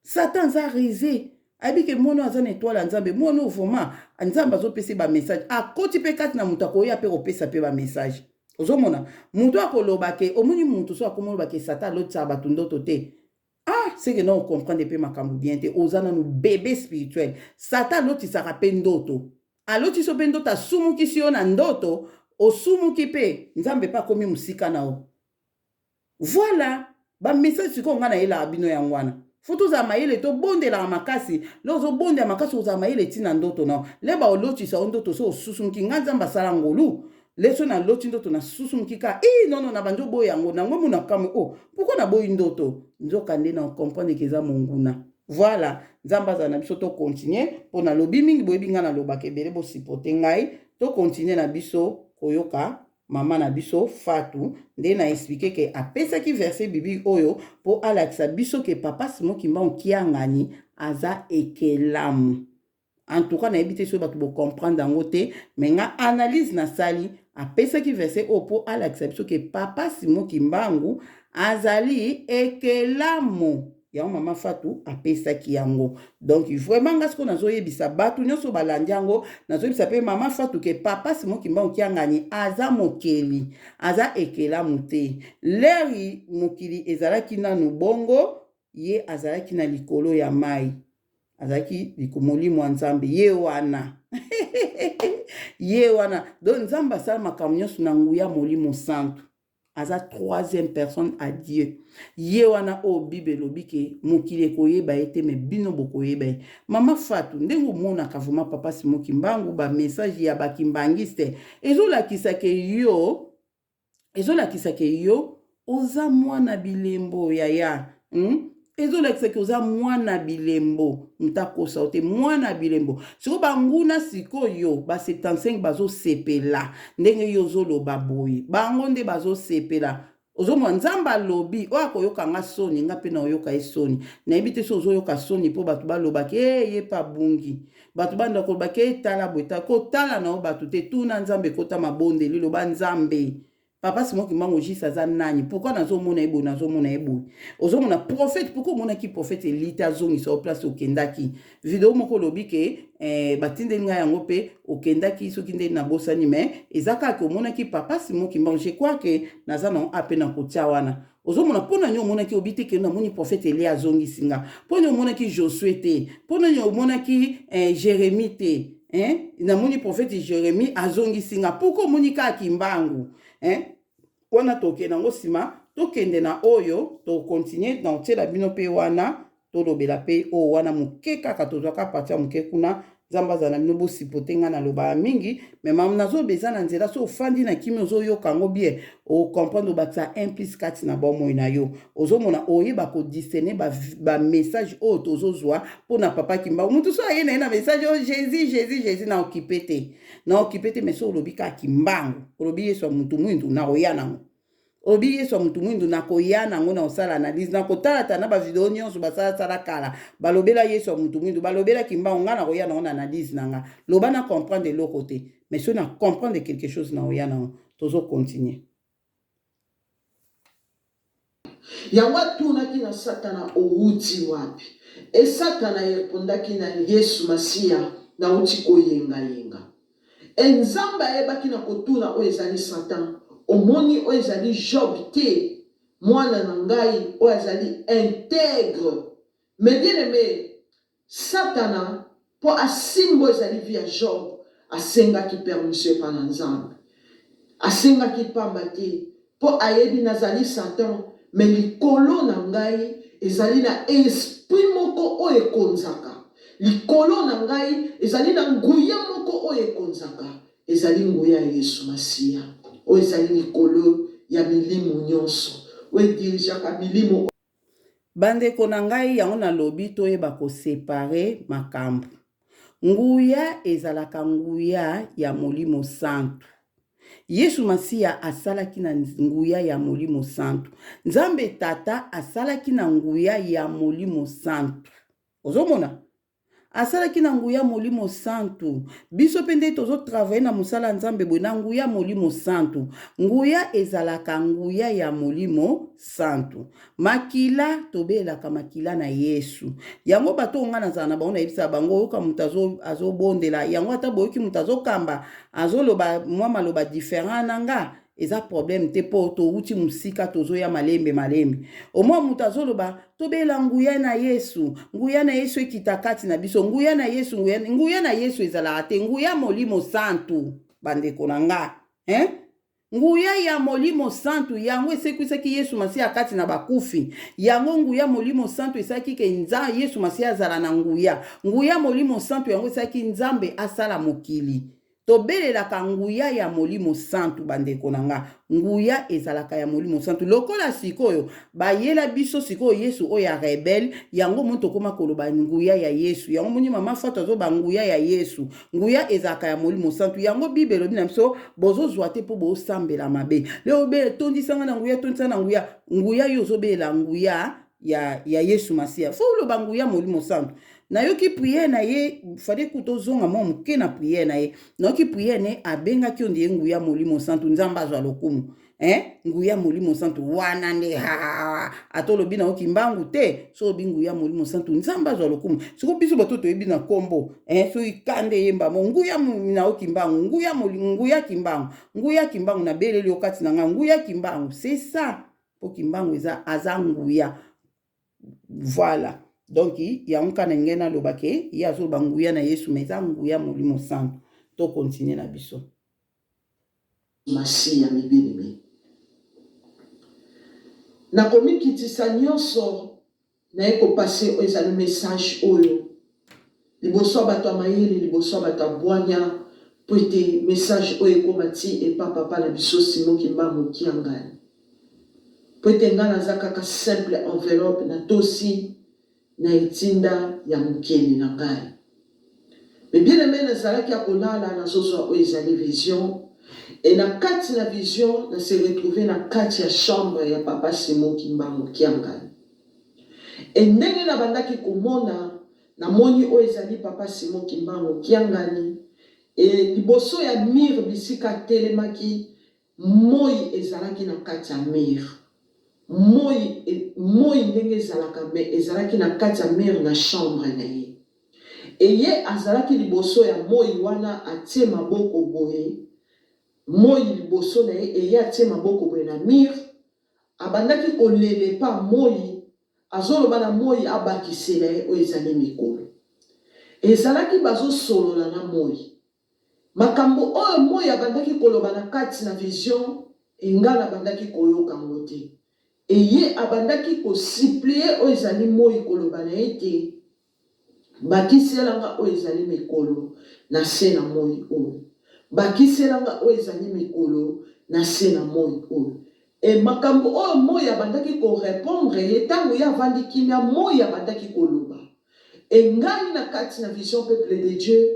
A: Satan aza ruse ayebi ke mwana aza na etoile ya nzambe mwana oyo vraiment nzambe azopesa ye bamessage akoti mpe kati na moto akoya mpe kopesa mpe bamessage ozomona moto akoloba ke omoni moto so akomi oloba ke satan alotisaka bato ndoto te ah seke na ocomprendre mpe makambo bien te oza nanu bebe spirituel satan alotisaka mpe ndoto alotisi yo mpe ndoto asumukisi yo na ndoto osumuki mpe nzambe mpe akomi mosika na yo Voilà ba message sikoyo ngai nayelaka bino yango wana fo tozala mayele tobondelaka makasi le ozobondela makasi ozala mayele ntina ndoto na le baolotisa yo ndoto so osusumuki ngai nzambe asala ngolu le so naloti ndoto nasusumuki ka i nono na bandi oboya yango nango mona kamwe o oh, pourkui naboyi ndoto nzoka nde na comprendre ke eza monguna voilà nzambe azala na biso tokontinue mpo nalobi mingi boyebi ngai nalobaka ebele bosipote ngai tokontinue na biso koyoka Mama na biso Fatou nde na explique ke apesaki verset biblique oyo po alakisa biso ke papa Simon Kimbangu Kiangani aza ekelamu. En tout cas nayebi te soki bato bo comprendre yango te, mais nga analyse nasali apesaki verset oyo po alakisa biso ke papa Simon Kimbangu azali ekelamu. Yango mama Fatou apesaki yango. Donc vraiment nga sikoyo nazoyebisa bato nyonso balandi yango, nazoyebisa pe mama Fatou ke papa Simon Kimbangu Kiangani aza mokeli, aza ekelamu te. Leri mokili ezalaki nanu bongo, ye azalaki na likolo ya mayi. Azalaki molimo ya Nzambe ye wana. Ye wana. Donc Nzambe asala makambo nyonso na nguya Molimo Santu. Aza troisième personne à Dieu. Ye wana oyo Bible elobi ke mokili ekoyeba ye te, mais bino bokoyeba ye. Mama Fatou, ndenge omonaka vraiment papa Simon Kimbangu, ba message ya ba kimbangiste ezolakisa ke yo, ezolakisa ke yo oza mwana bilembo yaya. Ezolakisa ke oza mwana bilembo, moto akosa yo te, mwana bilembo. Sikoyo banguna sikoyo ba 75 bazosepela ndenge yo ozoloba boye, bango nde bazosepela. Ozomona Nzambe alobi oyo akoyoka nga soni, nga mpe naoyoka ye soni. Nayebi te soki ozoyoka soni mpo bato balobaki e ye mpe abungi, bato banda kolobaki e tala boye, tala kotala na yo bato te, tuna Nzambe, kota mabondeli, loba Nzambe, Papa Simon Kimbangu juste aza nani? Pourquoi nazomona ye boye, nazomona ye boye? Ozomona prophète, pourquoi omonaki prophète Eli te azongisa yo place okendaki? Video moko olobi ke batindeli ngai yango mpe okendaki, soki nde nabosani, mais eza kaka ke omonaki papa Simon Kimbangu. Je crois ke naza na ape na kotia wana. Ozomona mpo nani omonaki obi te ke namoni prophète Eli azongisi nga? Mpo nani omonaki Josué te? Mpo nani omonaki Jérémie te? Hein? Namoni prophète Jérémie azongisi nga. Pourquoi omoni kaka Kimbangu? Hein? Wana tokende yango nsima, tokende na oyo, tokontinue na otiela bino mpe wana, tolobela mpe oyo wana moke kaka, tozwaka parti ya moke kuna. Nzambe azala na bino, bosipote nga nalobaka mingi, mais mamu nazoloba eza na nzela. So ofandi na kimia, ozoyoka yango bien, ocomprendre, obakisa un plus kati na bomoi na yo. Ozomona oyeba kodiscerne ba message oyo tozozwa mpona papa Kimbangu. Motu so aye na ye na message oyo Jésus, Jésus, Jésus, na okipe te, na okipe te. Mais so olobi kaka Kimbangu, olobi Yesu ya mutu mwindu, na oya nango. Olobi Yesu ya mutu mwindu, na koya nango, na kosala analyse, na kotalata na bavideo nyonso basalasala kala, balobela Yesu ya mutu mwindu, balobela Kimbangu, nga na koya nango na analyse na nga. Loba na comprendre eloko te, mais so na comprendre quelque chose, na oya nango. Tozo continuer.
B: Yango atunaki na Satana, Owuti wapi? E Satana ayepondaki na Yesu Masiya, Nawuti koyengayenga. E Nzambe ayebaki na kotuna oyo ezali Satan, Omoni oyo ezali Job te, mwana na ngai oyo azali integre? Mais bien aime, Satana po asimba oyo ezali vie ya Job, asengaki permission epa na Nzambe. Asengaki pamba te, po ayebi nazali Satan, mais likolo na ngai ezali na esprit moko oyo ekonzaka. Likolo na ngai ezali na nguya moko oyo ekonzaka, ezali nguya ya Yesu Masiya, oyo ezali likolo ya milimo nyonso, oyo edirigeaka milimo.
A: Bandeko na ngai, yango nalobi toyeba kosepare makambo. Nguya ezalaka nguya ya Molimo Santu. Yesu Masiya asalaki na nguya ya Molimo Santu. Nzambe Tata asalaki na nguya ya Molimo Santu. Ozomona? Asalaki na nguya Molimo Santu. Biso mpe nde tozotravaille na mosala ya Nzambe boye na nguya Molimo Santu. Nguya ezalaka nguya ya Molimo Santu. Makila, tobelelaka makila na Yesu. Yango bato oyo ngai nazala na bango, nayebisaka bango, oyoka moto azobondela yango, ata boyoki moto azokamba, azoloba mwa maloba différent na nga, eza problème te, mpo towuti mosika, tozoya malembe malembe. Omwa moto azoloba, tobela nguya na Yesu, nguya na Yesu ekita kati na biso, nguya na Yesu, nguya, nguya na Yesu ezalaka te, nguya Molimo Santu, bandeko na nga, hein? Nguya ya Molimo Santu yango esekwisaki Yesu Masiya kati na bakufi. Yango nguya Molimo Santu esalaki ke nza Yesu Masiya azala na nguya. Nguya Molimo Santu yango esalaki Nzambe asala mokili. Tobelelaka nguya ya Molimo Santu, bandeko na nga. Nguya ezalaka ya Molimo Santu. Lokola sikoyo bayela biso sikoyo Yesu oyo ya rebelle, yango moni tokoma koloba nguya ya Yesu. Yango moni mama Fatou azoba nguya ya Yesu. Nguya ezalaka ya Molimo Santu. Yango Bible elobi na biso, bozozwa te mpo bosambela mabe. Leo be tondisanga na nguya, tondisanga na nguya. Nguya yo ozobelela nguya ya Yesu Masiya. Fo oloba nguya Molimo Santu. Nayoki prière na ye, fallait kuta ozonga mwa moke na prière na ye. Nayoki prière na ye, abengaki yo ndiye nguya Molimo Santu, Nzambe azwa lokumu. Hein? Nguya Molimo Santu wana nde ha ata olobi na yo Kimbangu te, so olobi nguya Molimo Santu, Nzambe azwa lokumu. Siko biso bato toyebi na kombo, hein, soki kande yemba mo nguya na yo Kimbangu, nguya nguya Kimbangu, nguya Kimbangu na beleli yo kati na nga nguya Kimbangu, c'est ça. Po Kimbangu eza aza nguya. Voilà. Donc yango kaka na ngai naloba ke ye azoloba nguya na Yesu, mais eza nguya Molimo Santu. To continuer na biso.
B: Masiya mibelemi. Na komikitisa nyonso, naye ko passer oyo ezali message oyo liboso ya bato ya mayele, liboso ya bato ya bwanya, mpo ete message oyo ekoma ti epa papa na biso Simon Kimbangu Kiangani. Mpo ete nga naza kaka simple enveloppe, natosi na etinda ya mokeli na ngai. Mais bien aime nazalaki ya kolala nazozwa oyo ezali vision et na kati na vision na se retrouver na kati ya chambre ya papa Simon Kimbangu Kiangani et ndenge nabandaki komona namoni oyo ezali papa Simon Kimbangu Kiangani et liboso ya mur bisika atelemaki Moyi ezalaki na kati ya mur. Moyi, moyi ndenge ezalaka mais ezalaki na kati ya mur na chambre na ye. Et ye azalaki liboso ya moyi wana atie maboko boye, moyi liboso na ye et ye atie maboko boye na mur, abandaki kolela epa moyi, azoloba na moyi abakisela ye oyo ezali mikolo. Ezalaki bazosolola na moyi. Makambo oyo moi abandaki koloba na kati na vision et nga nabandaki koyoka ngo te et ye abandaki ko supplier oyo ezali moi koloba na ye te bakisela nga oyo ezali mikolo na se na moi oyo bakisela nga oyo ezali mikolo na se na moi oyo et makambo oyo moi abandaki ko repondre ye tango ye avandi kimia moi abandaki koloba Et ngai na kati na vision peuple de Dieu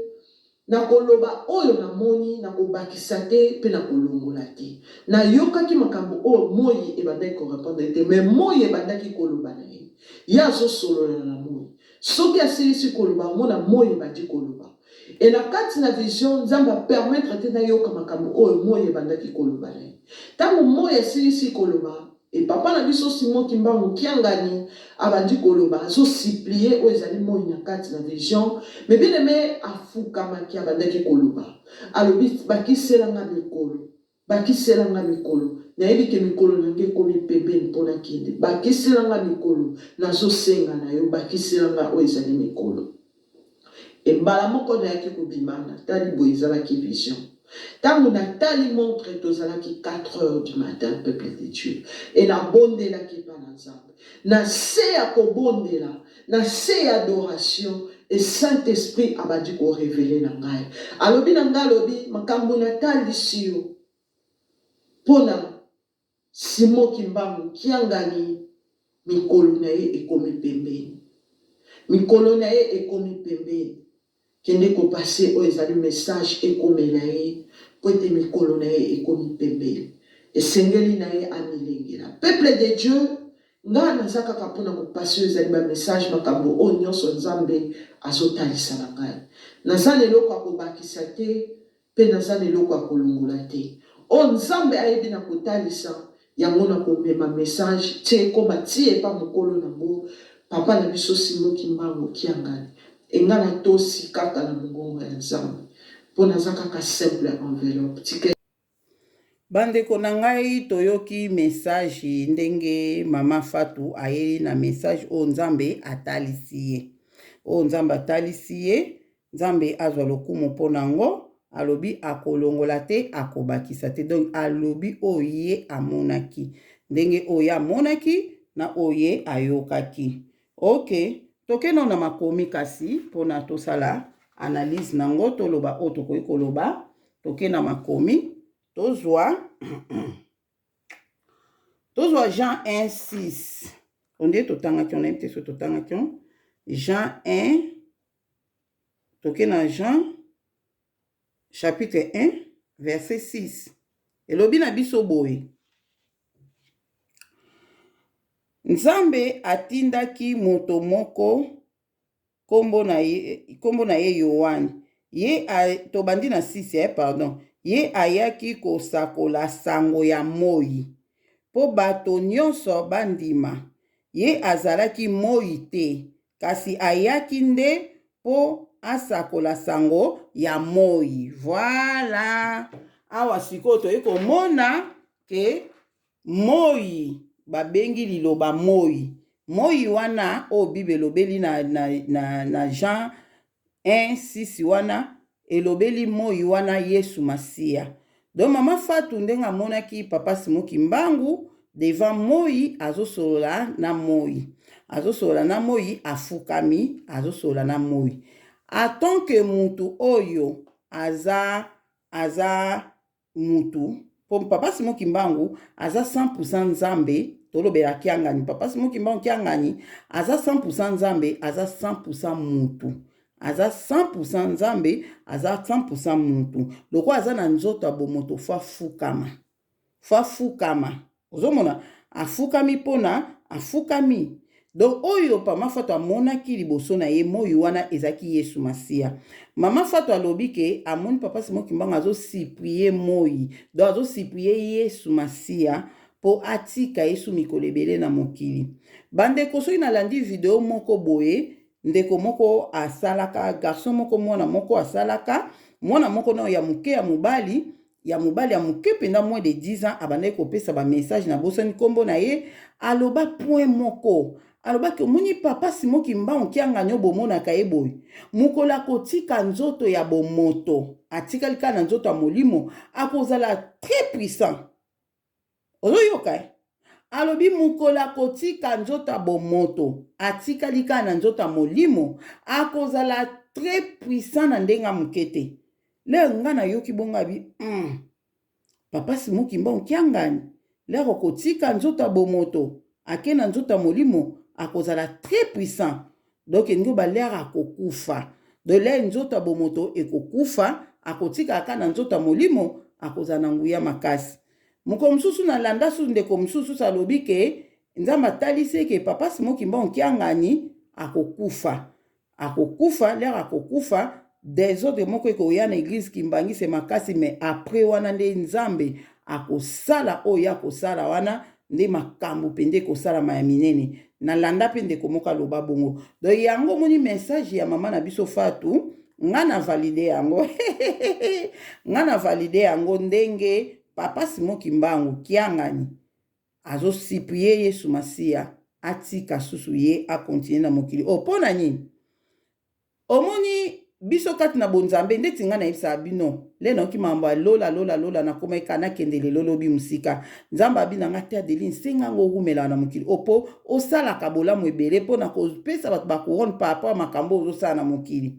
B: nakoloba oyo namoni nakobakisa te pe nakolongola te. Nayokaki makambo oyo moi ebandaki ko repondre ye te mais moi ebandaki koloba na ye. Ye azosolola na moi. Soki asilisi koloba omona moi ebandi koloba. Et na kati na vision Nzambe a permettre te nayoka makambo oyo moi ebandaki koloba na ye. Tango moi asilisi koloba Et papa na biso Simon Kimbangu Kiangani abandi koloba azo supplier oyo ezali moi na kati na vision mais bien aime afukamaki abandaki koloba alobi bakisela nga mikolo bakisela nga mikolo nayebi ke mikolo na nga ekomi pembeni mpo nakende bakisela nga mikolo nazosenga na yo bakisela nga oyo ezali mikolo. Et mbala moko nayaki kobima natali boye ezalaki vision tango natali montre tozalaki 4 heures du matin peuple de Dieu et nabondelaki epa na Nzambe na se ya kobondela na se ya adoration et Saint Esprit abandi ko reveler na ngai alobi na ngai alobi makambo natalisi yo pona Simon Kimbangu Kiangani mikolo na ye ekomi pembeni mikolo na ye ekomi pembeni kende ko passer oyo ezali message ekomela ye mpo ete mikolo na ye ekomi pembeni esengeli na ye amilengela peuple de Dieu nga naza kaka mpo na ko passer oyo ezali ba message makambo oyo nionso Nzambe azotalisa na ngai naza na eloko ya kobakisa te Mpe naza na eloko ya kolongola te. Oyo Nzambe ayebi na kotalisa, yango na komema message ti ekoma ti epa mokolo nango, papa na biso Simon Kimbangu Kiangani. Et nga natosi kaka na mongongo ya Nzambe. Mpo naza kaka simple enveloppe. Tika.
A: Bandeko na ngai toyoki message ndenge mama Fatou ayeli na message oyo Nzambe atalisi ye. Oyo Nzambe atalisi ye Nzambe azwa lokumu mpo na yango. Alobi akolongola te, akobakisa te. Donc alobi oyo ye amonaki, ndenge oyo ye amonaki na oyo ye ayokaki. Ok, toke nao na makomi kasi mpona tosala analyse na yango, toloba oyo tokoki koloba. Toke na makomi, tozwa tozwa Jean 1 6 onde totangaki, on ayebi te soki totangaki Jean 1 Toke na Jean chapitre 1 verset 6 elobi na biso boye Nzambe atindaki moto moko kombo na ye, kombo na ye Yoane. Ye a, tobandi na 6 eh, pardon. Ye ayaki kosakola sango ya moi mpo bato nyonso bandima. Ye azalaki moi te, Kasi ayaki nde mpo asakola sango ya moi. Voilà. Awa sikoyo toyei komona ke moi, babengi liloba moi. Moi wana oyo Bible elobeli na, na, na, na Jean 1 6 wana elobeli moi wana Yesu Masiya. Donc mama Fatou ndenge amonaki papa Simon Kimbangu devant moi azosolola na moi, azosolola na moi, afukami azosolola na moi en tant que mutu oyo aza mutu, po papa Simon Kimbangu aza 100% Nzambe. Tolobela Kiangani, papa Simon Kimbangu Kiangani aza 100% Nzambe, aza 100% mutu, aza 100% Nzambe, aza 100% mutu. Lokola aza na nzoto ya bomoto, faut afukama, faut afukama. Ozomona afukami mpona afukami. Donc oyo mama Fato amonaki liboso na ye, moi wana ezalaki Yesu Masiya. Mama Fato alobi ke amoni papa Simon Kimbangu azosupplier moi, donc azosupplier Yesu Masiya mpo atika Yesu mikolo ebele na mokili. Bandeko, soki nalandi video moko boye, ndeko moko asalaka, garçon moko, mwana moko asalaka, mwana moko nao ya moke, ya mobali, ya mobali ya moke mpenza, moins de 10 ans, abandaki kopesa bamessage. Nabosani nkombo na ye. Aloba point moko, alobaki: omoni papa Simon Kimbangu Kiangani oyo bomonaka ye boye, mokolo akotika nzoto ya bomoto, atikali kaka na nzoto ya molimo, akozala très puissant. Ozoyoka ye alobi mokolo akotika nzoto ya bomoto, atikali kaka na nzoto ya molimo, akozala très puissant na ndenge ya moke te. Lelo nga nayoki bongo, abi papa Simon Kimbangu Kiangani, lere akotika nzoto ya bomoto, ake na nzoto ya molimo, akozala très puissant. Donc elingi balere akokufa, donc lere nzoto ya bomoto ekokufa, akotika kaka na nzoto ya molimo, akozala na nguya makasi. Mokolo mosusu nalanda susu ndeko mosusu alobi ke Nzambe atalisi eke papa Simon Kimbangu Kiangani akokufa, akokufa. Lere akokufa, désordre moko ekoya na église kimbangiste makasi. Mais après wana nde Nzambe akosala oyo akosala wana, nde makambo mpenza ekosalama ya minene. Nalanda mpe ndeko moko aloba bongo. Donc yango omoni message ya mama na biso Fatu, nga na valider yango, nga na valider yango ndenge papa Simon Kimbangu Kiangani azosupplier Yesu Masiya atika susu ye acontinuer na mokili oyo. Mpo na nini? Omoni biso kati na bonzambe, ndeti ngai nayebisaka bino, le nayoki makambo ya lola, lola, lola, nakoma eka nakende lelo lobi mosika. Nzambe abi na nga te: Adeline, senga ngo owumelaka na mokili oyo mpo osalaka bolamu ebele mpona kopesa bato bacouronne par rapport ya makambo oyo ozosala na mokili.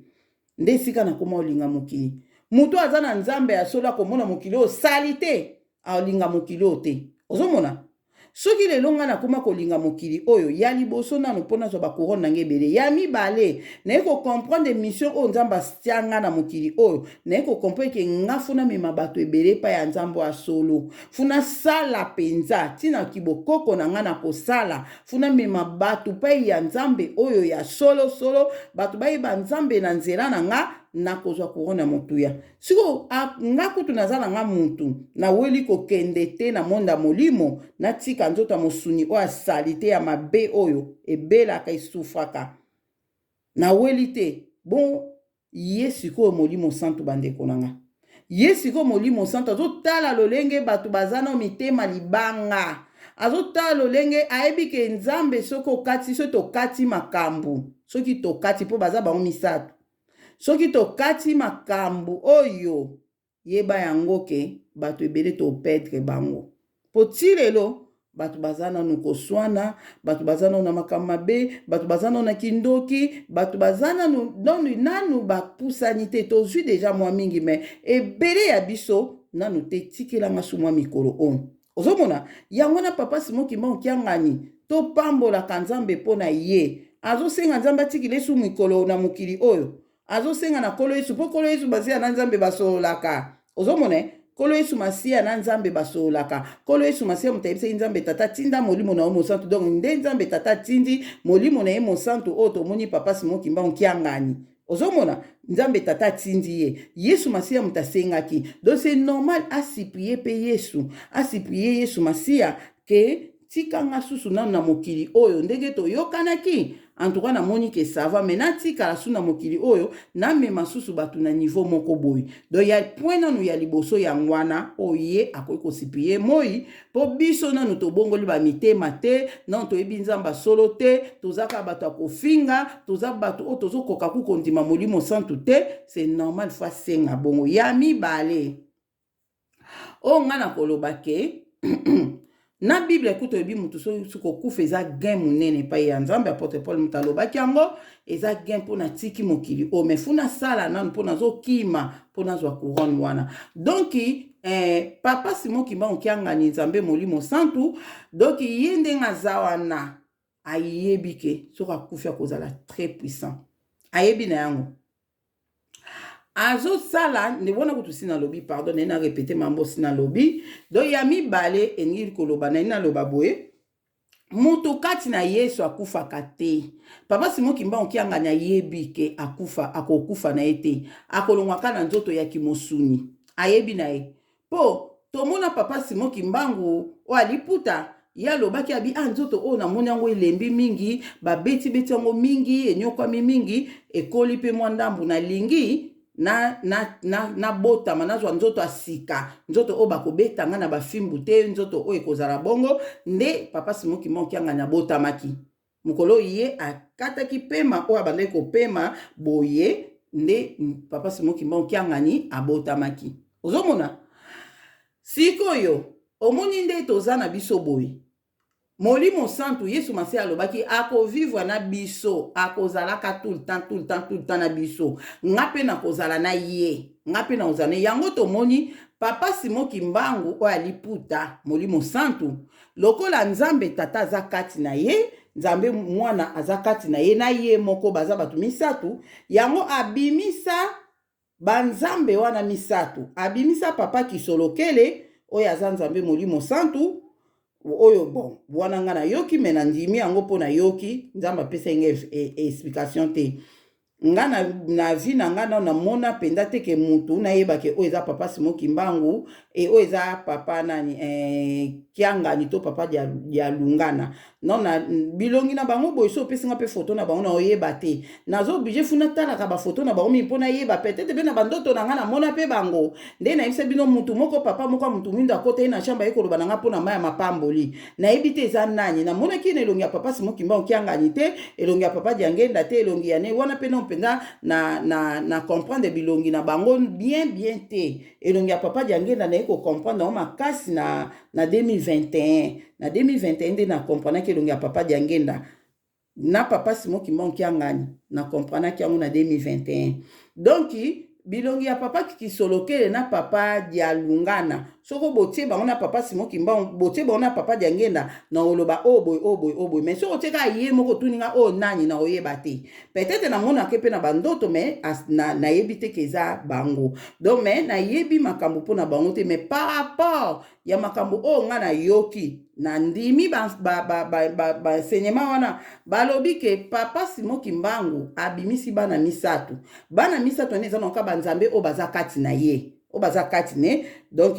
A: Nde esika nakoma olinga mokili. Moto aza na Nzambe ya solo akomona mokili oyo osali te, alinga mokili oyo te. Ozomona soki lelo ngai nakóma kolinga mokili oyo, ya liboso nano mpo nazwa bacouronne na ngai ebele, ya mibale naye kocomprendre mission oyo Nzambe atia nga na mokili oyo, naye kocomprendre ke nga faut namema bato ebele epai ya Nzambe ya solo. Faut nasala mpenza ntina kibokoko na ngai na kosala, faut namema bato pai ya Nzambe oyo ya solosolo, bato bayeba Nzambe na nzela na nga, nakozwa couronne ya motuya. Sikoyo nga kutu naza na nga mutu naweli kokende te na monde ya molimo, natika nzoto ya mosuni oyo asali te, ya mabe oyo ebelaka, esufraka, naweli te. Bon, ye sikoyo Molimo Santu, bandeko na nga, ye sikoyo Molimo Santu azotala lolenge bato baza na mitema libanga, azotala lolenge ayebi ke Nzambe soki okati, soki tokati makambo, soki tokati, mpo baza bango misato, soki tokati makambo oyo, yeba yango ke bato ebele toperdre bango. Mpo ti lelo bato baza nanu koswana, bato baza nanu na makambo mabe, bato baza nanu na kindoki, bato baza nanu nanu, nanu bapusani te. Tozwi déjà mwa mingi, mais ebele ya biso nanu te. Tikelanga su mwa mikolo oyo. Ozomona yango na papa Simon Kimbangu Kiangani, topambolaka Nzambe mpo na ye. Azosenga Nzambe atikila esu mikolo na mokili oyo, azosenga na Nkolo Yesu, mpo Nkolo Yesu Masiya na Nzambe basololaka. Ozomona Nkolo Yesu Masiya na Nzambe basololaka. Nkolo Yesu Masiya moto ayebisaki Nzambe Tata: tinda Molimo na yo Mosantu. Donc nde Nzambe Tata atindi Molimo na ye Mosantu oyo tomoni papa Simon Kimbangu Kiangani. Ozomona Nzambe Tata atindi ye, Yesu Masiya moto asengaki. Donc c'est normal asupplier mpe Yesu, asupplier Yesu Masiya ke tikanga susu nanu na mokili oyo ndenge toyokanaki. En tout cas namoni ke ça va, mais natikala su na mokili oyo, namema susu bato na niveau moko boye. Donc ya point nanu ya liboso yango wana oyo ye akoki kosupplier moi, mpo biso nanu tobongoli bamitema te, nanu toyebi Nzambe solo te, toza kaka bato ya kofinga, toza bato oyo tozokoka ku kondima Molimo Santu te. C'est normal, faut asenga bongo. Ya mibale oyo ngai nakoloba ke na Bible kuta oyebi motu soki kokufa eza gain monene epai ya Nzambe. Apôtre Paul moto alobaki yango, eza gain mpo natiki mokili oyo, mais faut nasala nanu mpo nazokima mpo nazwa couronne wana. Donc Papa Simon Kimbangu Kiangani, Nzambe Molimo Santu, donc ye ndenge aza wana, ayebi ke soki akufi akozala très puissant. Ayebi na yango azosala nde wana. Kutu si nalobi, pardon, naye na répéter mambo si nalobi. Donc ya mibale elingi koloba, naye naloba boye: moto kati na Yesu akufaka te. Papa Simon Kimbangu Kiangani ayebi ke akufa, akokufa na ye te, akolongwaka na nzoto ya kimosuni. Ayebi na ye, mpo tomona Papa Simon Kimbangu oyo aliputa, ye alobaki abi: "Ah, nzoto oyo namoni yango elembi mingi, babetibeti yango mingi, enyokwami mingi, ekoli mpe mwa ndambu. Nalingi nabotama, na, na nazwa nzoto ya sika, nzoto oyo bakobetanga na bafimbu te, nzoto oyo ekozala bongo." Nde Papa Simon Kimbangu Kiangani abotamaki mokolo oyo ye akataki pema oyo abandaki kopema boye, nde Papa Simon Kimbangu Kiangani abotamaki. Ozomona sikoyo, omoni nde toza na biso boye. Molimo Santu, Yesu Masiya alobaki akovivre na biso, akozalaka tout le temps, tout le temps, tout le temps na biso. Nga mpe nakozala na ye, nga mpe nakozala na ye. Yango tomoni Papa Simon Kimbangu oyo aliputa, Molimo Santu, lokola Nzambe Tata aza kati na ye, Nzambe Mwana aza kati na ye, na ye moko, baza bato misato. Yango abimisa banzambe wana misato. Abimisa Papa Kisolokele oyo aza Nzambe Molimo Santu oyo. Bon, wana nga nayoki, mais nandimi yango mpo nayoki Nzambe apesa ngai explication te. Nga na vie na nga nano namona mpenza te ke mutu nayebake oyo eza Papa Simon Kimbangu e oyo eza Papa nani, Kiangani to Papa Dialungana. Non, na bilongi na bango boye, so opesinga mpe foto na bango, na oyeba te. Naza obligé faut natalaka bafoto na bango mingi mpo nayeba. Peut-être mpe na bandoto na nga namona mpe bango. Nde nayebisa bino, mutu moko, papa moko ya mutu mwindo, akota ye na chambre, aye koloba na nga mpo na mai ya mapamboli. Nayebi te eza nani. Namonaki ye na elongi ya Papa Simon Kimbangu Kiangani te, elongi ya Papa Diangenda te, elongi ya ne wana mpe no mpenza na comprendre bilongi na bango bien bien te. Elongi ya Papa Diangenda naye kocomprendre yango makasi na 2021. Na 2021 nde na comprenaki elongi ya Papa Diangenda na Papa Simon Kimbangu Kiangani. Na comprenaki yango na 2021. Donc bilongi ya Papa Kisolokele na Papa Dialungana, soko botie bango na Papa Simon Kimbangu, botie bango na Papa Diangenda, na oloba oyo boye, oyo boye, oyo boye. Mais soki otie kaka ye moko, otuninga oyo nani, na oyeba te. Peut-être namonake mpe na bandoto, mais nayebi te ke eza bango. Donc mais nayebi makambo mpo na bango te. Mais par rapport ya makambo oyo nga nayoki, nandimi baenseignement wana. Balobi ke Papa Simon Kimbangu abimisi bana misato. Bana misato wana eza noka banzambe oyo baza kati na ye, oyo baza kati ne. Donc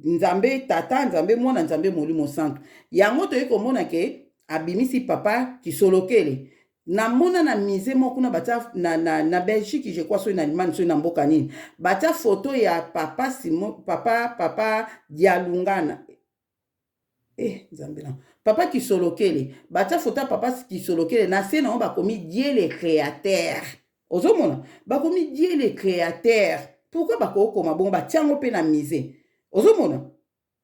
A: Nzambe Tata, Nzambe Mwana, Nzambe Molimo Santu. Yango toyei komona ke abimisi Papa Kisolokele. Namona na musée moko kuna batia na Belgique, je crois, soki na Allemagne, soki na mboka nini, batia foto ya Papa Simon, papa Dialungana, Nzambe na Papa Kisolokele. Batia foto ya Papa Kisolokele, na se nango bakomi "Dieu le créateur". Ozomona bakomi "Dieu le créateur". Pourquoi bakokoma bongo? Batia yango mpe na musée. Ozomona,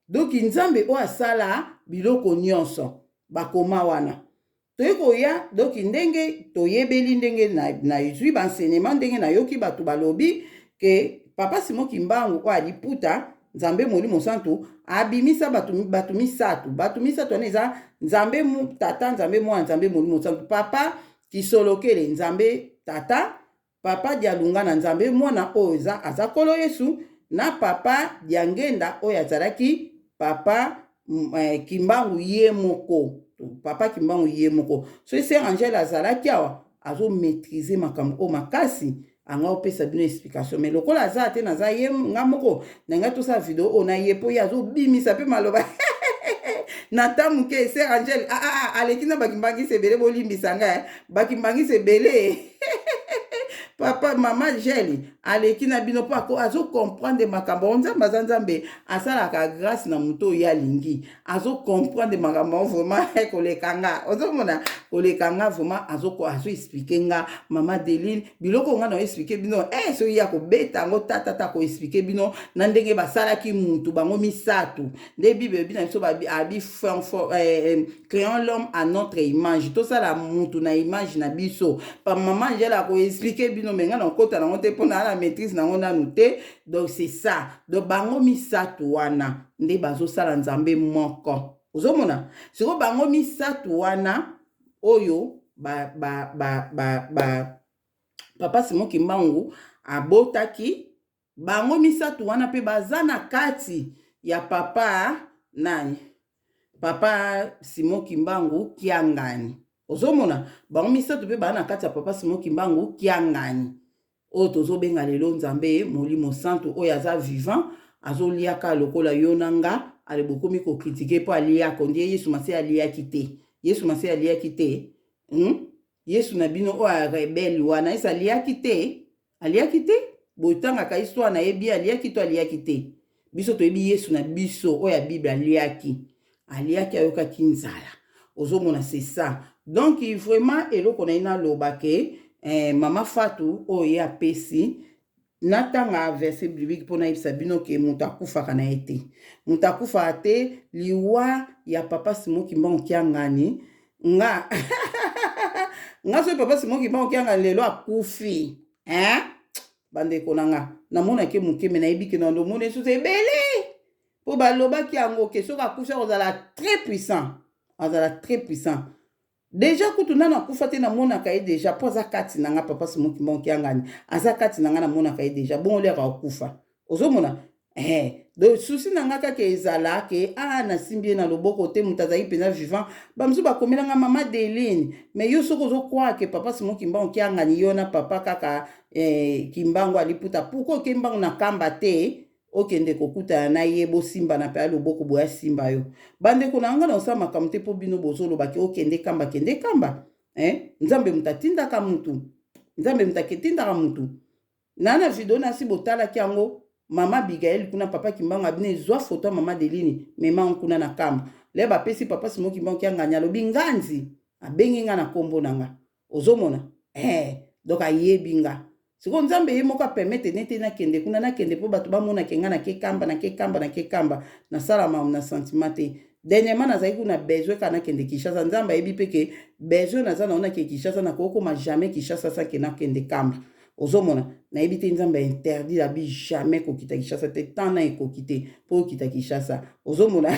A: donc Nzambe oyo asala biloko nyonso, bakoma wana. Toyei koya, donc ndenge toyebeli, ndenge nazwi baenseignement, ndenge nayoki bato balobi ke Papa Simon Kimbangu oyo aliputa, Nzambe Molimo Santu, abimisa bato misato. Bato misato wana eza Nzambe Tata, Nzambe Mwana, Nzambe Molimo Santu. Papa Kisolokele, Nzambe Tata; Papa Dialungana, Nzambe Mwana oyo eza aza Nkolo Yesu; na Papa Diangenda oyo azalaki Papa Kimbangu ye moko. Papa Kimbangu ye moko, soki sœur Angele azalaki awa, azomaîtriser makambo oyo makasi, anga opesa bino explication. Mais lokola aza te, naza ye nga moko na ngai, tosala video oyo na ye mpo ye azobimisa mpe maloba. Na ta moke, sœur Angèle, ah, ah, ah, aleki na bakimbangisi ebele, bolimbisa ngai, eh. Bakimbangisi ebele. Papa, mama Angèle aleki na bino mpo azo comprendre makambo yango. Nzambe aza Nzambe, asalaka grâce na moto oyo alingi. Azo comprendre makambo yango vraiment koleka nga. Ozomona, koleka nga vraiment, azo expliquer nga. Mama Deline, biloko nga na expliquer bino, eh, soki ya kobeta yango tatata, ko expliquer bino na ndenge basalaki mutu bango misato. Nde Bible ebi na biso, abi eh, créons l'homme à notre image, tosala mutu na image na biso. Pa mama Angela ako expliquer bino, mais nga na okota nango te mpo na na maîtrise nango nanu te. Donc c'est ça. Donc bango misato wana nde bazosala Nzambe moko. Ozomona sikoyo, bango misato wana oyo ba, ba, ba, ba, ba, papa Simon Kimbangu abotaki, bango misato wana mpe baza na kati ya papa nani, papa Simon Kimbangu Kiangani. Ozomona, bango misato mpe baa na kati ya papa Simon Kimbangu Kiangani, oyo tozobenga lelo Nzambe Molimo Santu, oyo aza vivant, azoliaka lokola yo na nga. Ale, bokomi ko critiquer mpo aliaka. Ondie Yesu Masiya aliaki te? Yesu Masiya aliaki te, Yesu na bino oyo a rebelle wana, ese aliaki te? Aliaki te? Botangaka histoire, nayebi, aliaki to aliaki te? Biso toyebi Yesu na biso oyo ya Bible aliaki, aliaki, ayokaki nzala. Ozomona, c'est ça. Donc vraiment, eloko na ye naloba ke mama Fatu oyo ye apesi, natanga verset biblique mpo nayebisa bino ke moto akufaka na ye te, moto akufaka te. Liwa ya papa Simon Kimbangu Kiangani, nga soki papa Simon Kimbangu Kiangani lelo akufi, hein, bandeko na nga, namonaki moke, mais nayebi ke na ndomona esusu ebele, mpo balobaki yango ke soki akufi akozala très puissant, azala très puissant. Déjà kutu nano akufa te, namonaka ye déjà, mpo aza kati na nga. Papa Simon Kimbangu Kiangani aza kati na nga, namonaka ye déjà. Bongo liaka akufa, ozomona, donc souci na nga kaka ezala ke a nasimbi ye na loboko te, moto azali mpenza vivant. Bamosusu bakomelanga: "Mama Deline, mais yo soki ozokwa ke papa Simon Kimbangu Kiangani, yo na papa kaka Kimbangu aliputa, pourquoi oke mbangu na Kamba te, okende kokutana na ye, bosimbana mpe ya loboko boye, asimba yo?" Bandeko na nga, na osala makambo te mpo bino bozolobaki okende Kamba, kende Kamba, eh? Nzambe moto atindaka mutu, Nzambe moto aketindaka mutu. Na video nasi botalaki yango, mama Abigael kuna, papa Kimbangu abino ezwa foto ya mama Deline, mema kuna na Kamba. Le bapesi papa Simon Kimbangu Kiangani, alobi nganzi abengi nga na nkombo na nga. Ozomona, donc ayebi nga. Sikoyo Nzambe ye moko a permettre nete nakende kuna, nakende mpo bato bamonake nga nake Kamba, nake Kamba, nake Kamba. Nasala na sentiment te. Dernièrement nazalaki kuna, besoin kaka nakende Kinshasa. Nzambe ayebi mpe ke besoin naza nango nake Kinshasa, nakokoma jamais Kinshasa sans ke nakende Kamba. Ozomona, nayebi te, Nzambe interdit, abi jamais kokita Kinshasa te, temps na ekoki te mpo okita Kinshasa. Ozomona,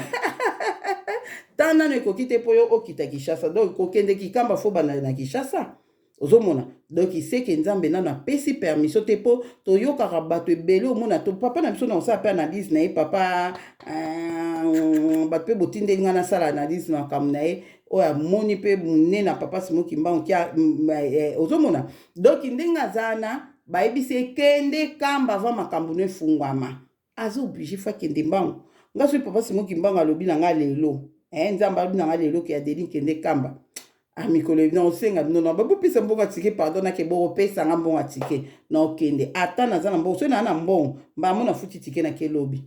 A: temps nano ekoki te mpo yo okita Kinshasa. Donc kokende kikamba, faut banda na Kinshasa. Ozomona, donc seke Nzambe nano apesi permission te, mpo toyokaka bato ebele. Omona to papa na biso na kosala mpe analyse na ye, papa bato mpe botindeli ngai nasala analyse na makambo na ye oyo amoni mpe monene na papa Simon Kimbangu kia. Ozomona, donc ndenge aza wana, bayebisi ekende Kamba avant makambo no efungwama, aza obligé, faut akende mbangu. Nga soki papa Simon Kimbangu alobi na nga lelo, Nzambe alobi na nga lelo ke Adeline, kende Kamba, ah, mikolo na osenga bino na babopesa mbongo ya ticket, pardon, nake bokopesanga mbongo ya ticket na okende. Ata naza na mbongo, soki naa na mbongo, mbamo nafuti ticket, nake lobi.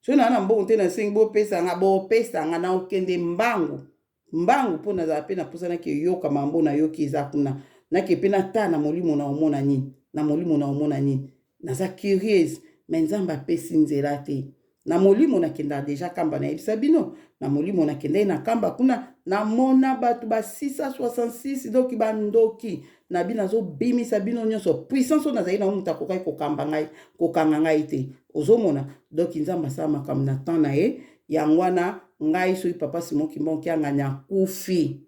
A: Soki naa na mbongo te, nasengi bopesanga, bopesanga, na okende mbangu mbangu, mpo nazala mpe na mposa nake yoka mambo nayoki eza kuna, nake mpe natala na molimo na omona nini, na molimo na omona nini. Naza curieuse, mais Nzambe apesi nzela te. Na molimo nakendaka déjà Kamba, nayebisa bino, na molimo nakendaki na Kamba kuna, namona bato ba 666, donc bandoki na bino, azobimisa bino nyonso. Puissance oyo nazali nango, moto akokaki kokamba ngai, kokanga ngai te. Ozomona, donc Nzambe asala makambo na temps na ye. Yango wana ngai soki papa Simon Kimbangu Kiangani akufi,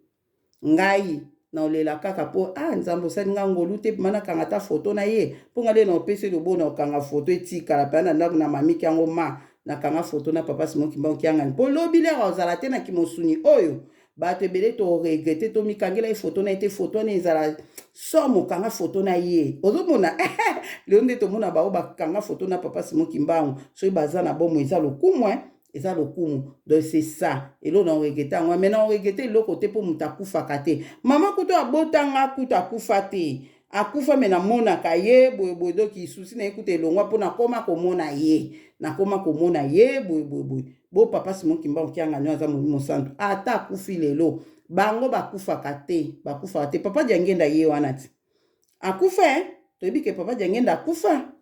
A: ngai naolela kaka mpo ah, Nzambe osali nga ngolu te ma nakanga ata foto na ye, mpo nga nde na opesi lobo na okanga foto etikala mpe na ndako na mamiki yango, ma nakanga foto na papa Simon Kimbangu Kiangani, mpo lobi lere ozala te na kimosuni oyo, bato ebele to regretter, tomikangela ye foto na ye te. Foto wana ezala somo, okanga foto na ye. Ozomona, lelo nde tomona bao bakanga foto na papa Simon Kimbangu, soki baza na bomo, eza lokumu. Eza lokumu. Donc c'est ça. Eloko na regrette yango. Mais na regrette eloko te mpo moto akufaka te. Mama kutu abotanga kutu akufa te. Akufa me namonaka ye boye boye, donc souci na ye kutu elongwa mpo nakoma komona ye. Nakoma komona ye boye boye boye. Bo papa Simon Kimbangu Kiangani aza molimo santu. Ata akufi lelo, bango bakufaka te, bakufaka te. Papa Diangenda ye wana ti. Akufa eh? Toyebi ke papa Diangenda akufa.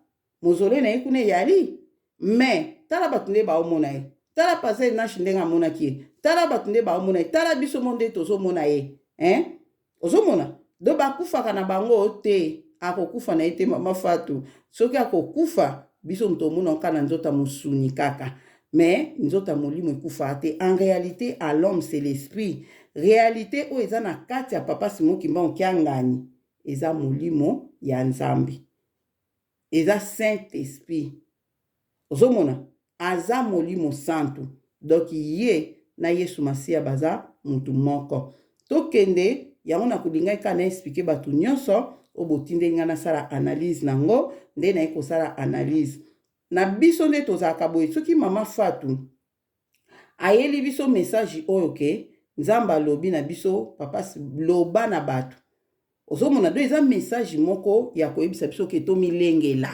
A: Mozole na ye kuna eyali. Mais tala bato nde baomona ye. Tala Pasteur Nash ndenge amonaki ye. Tala bato nde baomona ye. Tala biso mo nde tozomona ye. Hein? Ozomona? Do bakufaka na bango te. Akokufa na ye te mama Fatou. Soki akokufa, biso moto omona kaka na nzoto ya mosuni kaka. Mais nzoto ya molimo ekufaka te. En réalité, à l'homme c'est l'esprit. Réalité oyo eza na kati ya papa Simon Kimbangu Kiangani eza molimo ya Nzambe. Eza Saint-Esprit. Ozomona? Aza molimo santu. Donc ye na Yesu Masiya baza mutu moko. Tokende yango na kolingaki kaka na expliquer bato nyonso oyo botindeli ngai nasala analyse nango, nde naye kosala analyse. Na biso nde tozalaka boye, soki mama Fatou ayeli biso message oyo ke Nzambe alobi na biso, papa loba na bato. Ozomona, do eza message moko ya koyebisa biso ke tomilengela.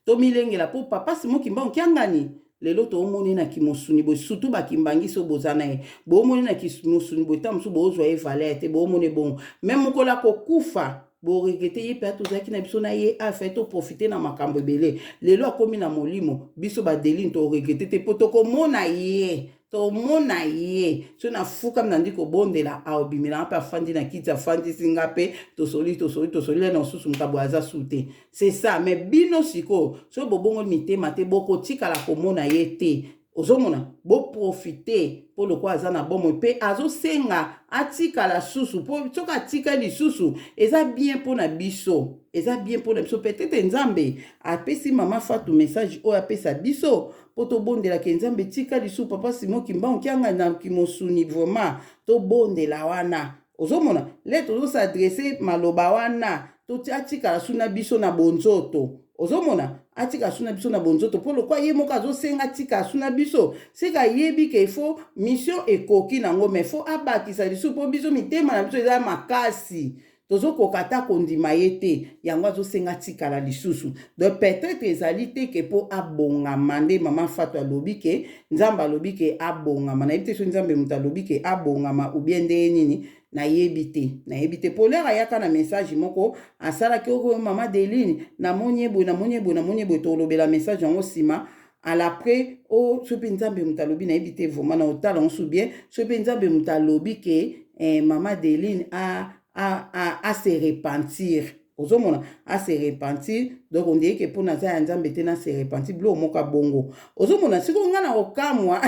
A: Tomilengela po papa Simon Kimbangu Kiangani lelo toomoni na kimosuni boye, surtout bakimbangisi oyo boza na ye, boomoni na kimosuni boye, ntango mosusu boozwa ye valeur te, boomoni bongo. Mais mokolo akokufa boregrete ye mpe tozalaki na biso na ye afa toprofite na makambo ebele. Lelo akomi na molimo, biso badeline toregrete te mpo tokomona ye. Tomona ye so nafukami nandi kobondela, aobimela mpe afandi na kiti, afandisi nga mpe tosoli tosoli tosoli na mosusu mokambo aza su te. C'est ça. Mais bino sikoyo soki bobongoli mitema te, bokotikala komona ye te. Ozomona, boprofite mpo lokola aza na bomoi mpe azosenga atikala susu, mpo soki atikali lisusu eza bien mpo na biso, eza bien mpo na biso. Peut-être Nzambe apesi mama Fatou message oyo apesa biso mpo tobondelaka Nzambe tika lisusu papa Simon Kimbangu Kiangani na kimosuni, vraiment tobondela wana. Ozomona le tozosadresse maloba wana, atikala su na biso na bonzoto. Ozomona, atika su na biso na bonzoto mpo lokwa ye moko azosenga atika su na biso, seka ayebi ke fo mission ekoki nango, mais fo abakisa lisusu mpo biso mitema na biso eza makasi, tozokoka ata kondima ye te, yango azosenga atikala lisusu. Donc peut-être ezali te ke mpo abongama nde mama Fatou alobi ke Nzambe alobi ke abongama. Nayebi te soki Nzambe moto alobi ke abongama ou bien ndenge nini, nayebi te, nayebi te. Polere ayaka na message moko asalaki oyo, mama Deline, namoni ye boye, namoni ye boye, namoni ye boye. Tolobela message yango nsima à l'après. O soki mpe Nzambe moto alobi, nayebi te vraiment, na otala yango su bien. Soki mpe Nzambe moto alobi ke mama Deline a se repentir, ozomona, a se repentir, donc ondeye ke mpo naza ya Nzambe te, na se repentir, biloko moko abongo. Ozomona sikoyo ngai na kokamwa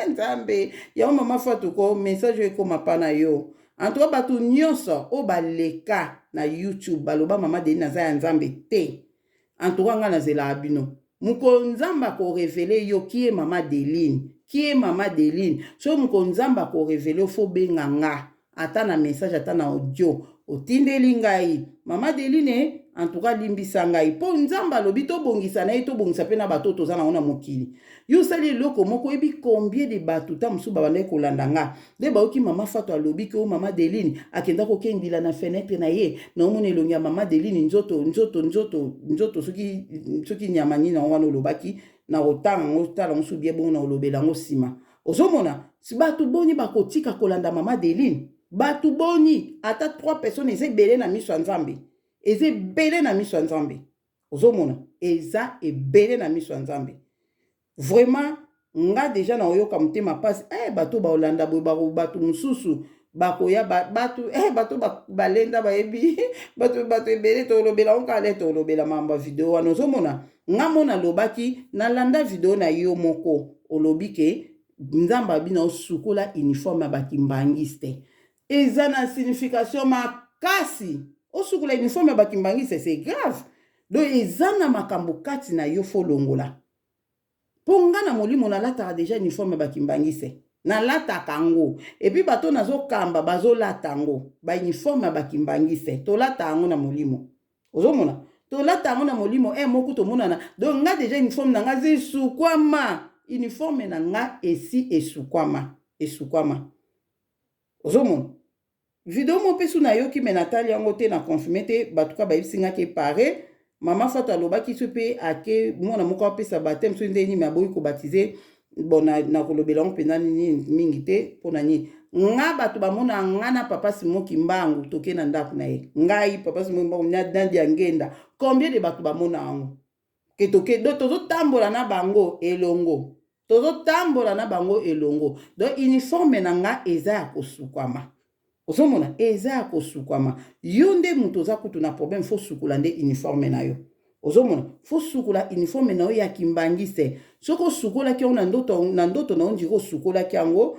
A: Nzambe yango. Mama Fatou, ko message oyo ekóma mpa na yo. En tout cas bato nyonso oyo baleka na YouTube baloba mama Deline aza ya Nzambe te, en tout cas ngai nazelaka bino mokolo Nzambe akorévéler yo ki ye mama Deline, ki ye mama Deline. Soki mokolo Nzambe akorévéler yo, fo benga nga ata na message, ata na audio otindeli ngai: "Mama Deline, en tout cas limbisa ngai." Mpo Nzambe alobi tobongisa na ye, tobongisa mpe na bato oyo toza nango na mokili. Yo osali eloko moko, oyebi combien de bato ta mosusu babandaki kolanda nga nde bayoki mama Fatou alobi ke o mama Deline akenda kokengila na fenêtre na ye, naomona elongi ya mama Deline, nzoto nzoto nzoto nzoto, soki soki nyama nini yango wana olobaki na kotanga yango, tala yango su bien bongo na kolobela yango nsima. Ozomona bato boni bakotika kolanda mama Deline? Bato boni? Ata trois personnes eza ebele na miso ya Nzambe, eza ebele na miso ya Nzambe. Ozomona, eza ebele na miso ya Nzambe. Vraiment nga deja na oyoka motema mpasi. Bato baolanda boye, bato mosusu bakoya, bato bato balenda, bayebi bato, bato ebele. Tolobela ngo kala, tolobela mambo ya video wana. Ozomona, nga mo nalobaki, nalanda video na yo moko, olobi ke Nzambe abi na osukola uniforme ya bakimbangiste. Eza na signification makasi. Osukola uniforme ya bakimbangiste, c'est grave. Donc eza na makambo kati na yo, fo longola. Mpo nga na molimo nalataka deja uniforme ya bakimbangiste, nalataka yango, et puis bato nazokamba bazolata yango, bauniforme ya bakimbangiste tolata yango na molimo. Ozomona, tolata yango na molimo moko tomonana. Donc nga deja uniforme na nga zesukwama. Uniforme na nga esi esukwama, esukwama. Ozomona video moko mpe su nayoki, me natali yango te, na confirme te. Bato ka bayebisi nga ke pare mama Fatu alobaki so mpe ake mwana moko apesa baptême, so nde nini, aboyi kobaptiser. Bon, nakolobela yango mpenza nini mingi te. Mpo na nini? Nga bato bamona nga na papa Simon Kimbangu, toke na ndako na ye, ngai, papa Simon Kimbangu, Nadia Ngenda, combien de bato bamona yango ke toke? Donc tozotambola na bango elongo, tozotambola na bango elongo. Donc uniforme na nga eza ya kosukwama. Ozomona, eza ya kosukwama. Yo nde moto oza kutu na problème, faut sukola nde uniforme na yo. Ozomona, faut sukola uniforme na yo ya kimbangiste. Soki osukolaki yango na ndoto, na ndoto na yo ndiri osukolaki yango,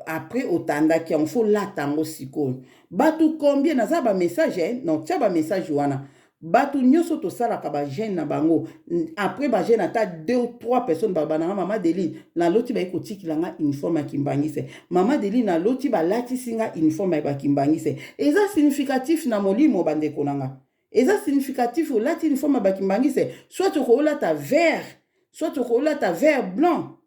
A: après otandaki yango, faut lata yango sikoyo. Bato combien naza bamessage, eh? Non, tia bamessage wana. Bato nyonso tosalaka bajeûne na bango, après bajeûne, ata deux ou trois personnes babananga: "Mama Deline, naloti baye kotikila nga uniforme ya kimbangise. Mama Deline, naloti balatisi nga uniforme ya bakimbangise." Eza significatif na molimo, bandeko na nga, eza significatif. Olati uniforme ya bakimbangise, soit okoolata vert, soit okoolata vert blanc,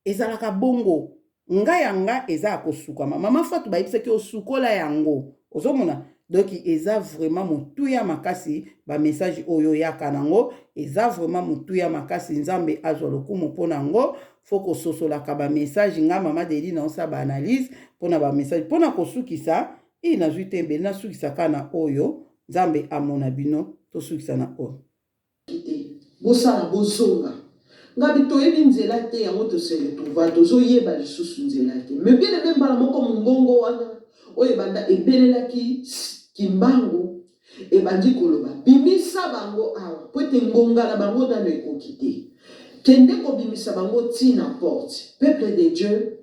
A: ezalaka bongo. Ngai ya nga eza ya kosukama. Mama Fatu bayebisaki osukola yango. Ozomona, donc eza vraiment motuya makasi. Bamessage oyo oyaka nango eza vraiment motuya makasi. Nzambe azwa lokumu mpo na yango. Faut kososolaka bamessage. Nga mama Deli naosala baanalyse mpona bamessage. Mpona kosukisa, i nazwi te ebele, nasukisa kaka na oyo. Nzambe amona bino. Tosukisa na oyo.
B: Te, bosala bozonga. Ngabi toyebi nzela te, yango tose retrouva, tozoyeba lisusu nzela te. Mais bien aimé, mbala moko mongongo wana oyo ebanda ebelelaki Kimbangu ebandi koloba: "Bimisa bango awa, po ete ngonga na bango nano ekoki te. Kende kobimisa bango ntina porte." Peuple de Dieu,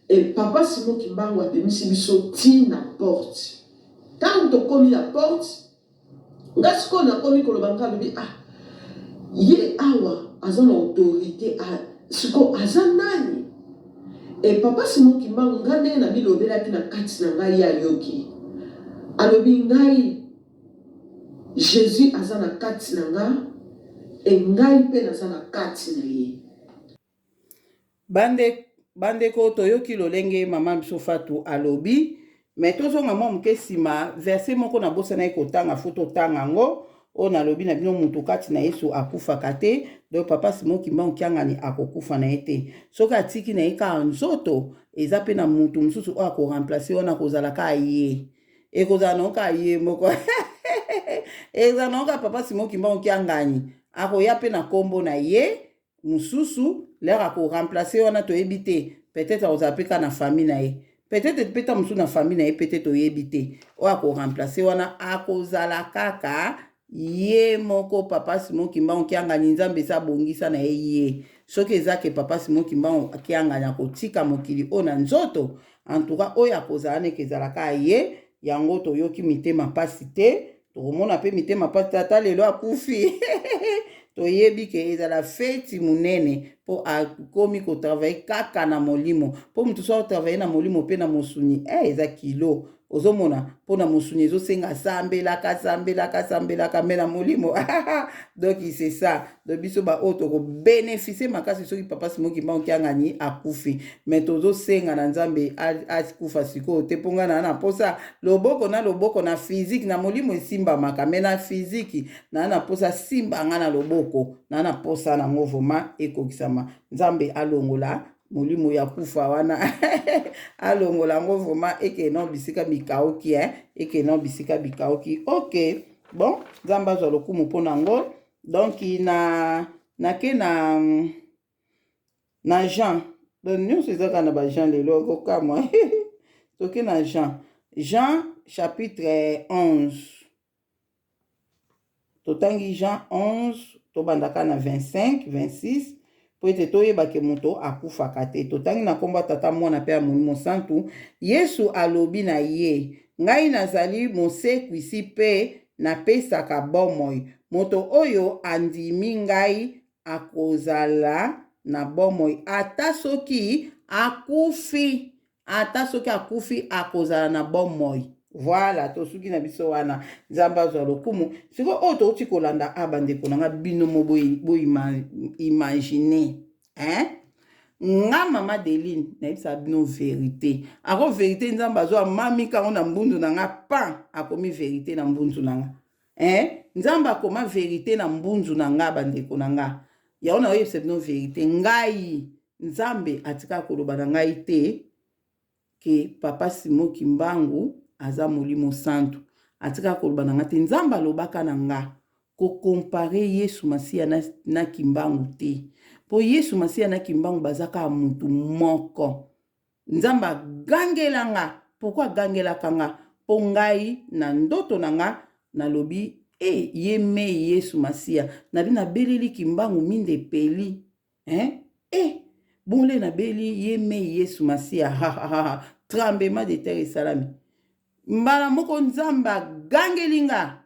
B: e papa Simon Kimbangu abimisi biso ntina porte. Ntango tokomi na porte, nga sikoyo nakomi koloba, nga alobi: "Ah, ye awa aza na autorité, sikoyo aza nani?" E papa Simon Kimbangu, nga ndenge namilobelaki na kati na ngai, ye ayoki, alobi: "Ngai Jésus aza na kati na nga, e ngai mpe naza na kati na ye."
A: Bandeko, toyoki lolenge mama biso Fatu alobi, me tozonga mwa moke nsima. Verset moko nabosana ye kotanga, faut totanga yango. Oyo nalobi na bino, motu kati na Yesu akufaka te. Donc papa Simon Kimbangu Kiangani akokufa na ye te. Soki atiki na ye kaka nzoto, eza mpe na motu mosusu oyo akoremplacer wana. Kozala kaka ye, ekozala nango kaka ye moko, ezala nango kaka papa Simon Kimbangu Kiangani. Akoya mpe na nkombo na ye mosusu lere akoremplacer wana, toyebi te. Peut-être akozala mpe kaka na famille na ye, peut-être mpe ta mosusu na famille na ye, peut-être, toyebi te. Oyo akoremplacer wana akozala kaka ye moko papa Simon Kimbangu Kiangani. Nzambe esi abongisa na ye ye. Soki eza ke papa Simon Kimbangu Kiangani akotika mokili oyo na nzoto, en tout cas oyo akozala neke ezalaka ye. Yango toyoki mitema mpasi te, tokomona mpe mitema mpasi te. Ata lelo akufi, toyebi ke ezala feti monene, mpo akomi kotravailler kaka na molimo. Mpo moto so atravailler na molimo mpe na mosuni, eza kilo. Ozomona, mpo na mosuni ezosenga sambelaka, sambelaka, sambelaka, me na molimo, donc c'est ça. Donc biso baoyo tokobénéficier makasi soki papa Simon Kimbangu Kiangani akufi, me tozosenga na Nzambe akufa sikoyo te, mpo ngai naa na mposa loboko na loboko na physique. Na molimo esimbamaka, me na physique naa na mposa simba nga na loboko, naa na mposa nango vraiment ekokisama. Nzambe alongola molimo ya kufa wana, alongola yango vraiment, ekende bisika bikauki, eh? Ekende bisika bikauki. Ok, bon, Nzambe azwa lokumu mpo nango. Donc na nake na Jean, donc nyonso eza kaka na bajean lelo, okokamwa. Toke na Jean, Jean chapitre 11. Totangi Jean 11, tobandaka na 25, 26, mpo ete toyebake moto akufaka te. Totangi na nkombo ya Tata, Mwana mpe ya Molimo Santu. Yesu alobi na ye: "Ngai nazali mosekwisi mpe napesaka bomoi. Moto oyo andimi ngai akozala na bomoi ata soki akufi. Ata soki akufi, akozala na bomoi." Voilà, tosuki na biso wana. Nzambe azwa lokumu. Sikoyo oyo touti kolanda a, bandeko na nga, bino mo boimaginer, hein? Nga mama Deline nayebisaka bino verite. Ako verite Nzambe azwa mamika yango na mbunzu na nga pan akomi verite na mbunzu na nga. Eh, Nzambe akoma verite na mbunzu na nga bandeko na nga. Yango nayoyebisa bino verite. Ngai Nzambe atikaka koloba na ngai te ke papa Simon Kimbangu aza molimo santu. Atikaka koloba na nga te. Nzambe alobaka na nga ko comparer Yesu Masiya na, na Kimbangu te. Po Yesu Masiya na Kimbangu baza kaka mutu moko. Nzambe agangela nga. Pourquoi agangelaka nga? Po ngai na ndoto na nga nalobi e ye mei Yesu Masiya. Nabi nabeleli Kimbangu minda epeli. Hein? Eh! Bongo nde nabeli ye mei Yesu Masiya. Ha, ha, ha, ha. Tremblement de terre esalami. Mbala moko Nzambe agangeli nga.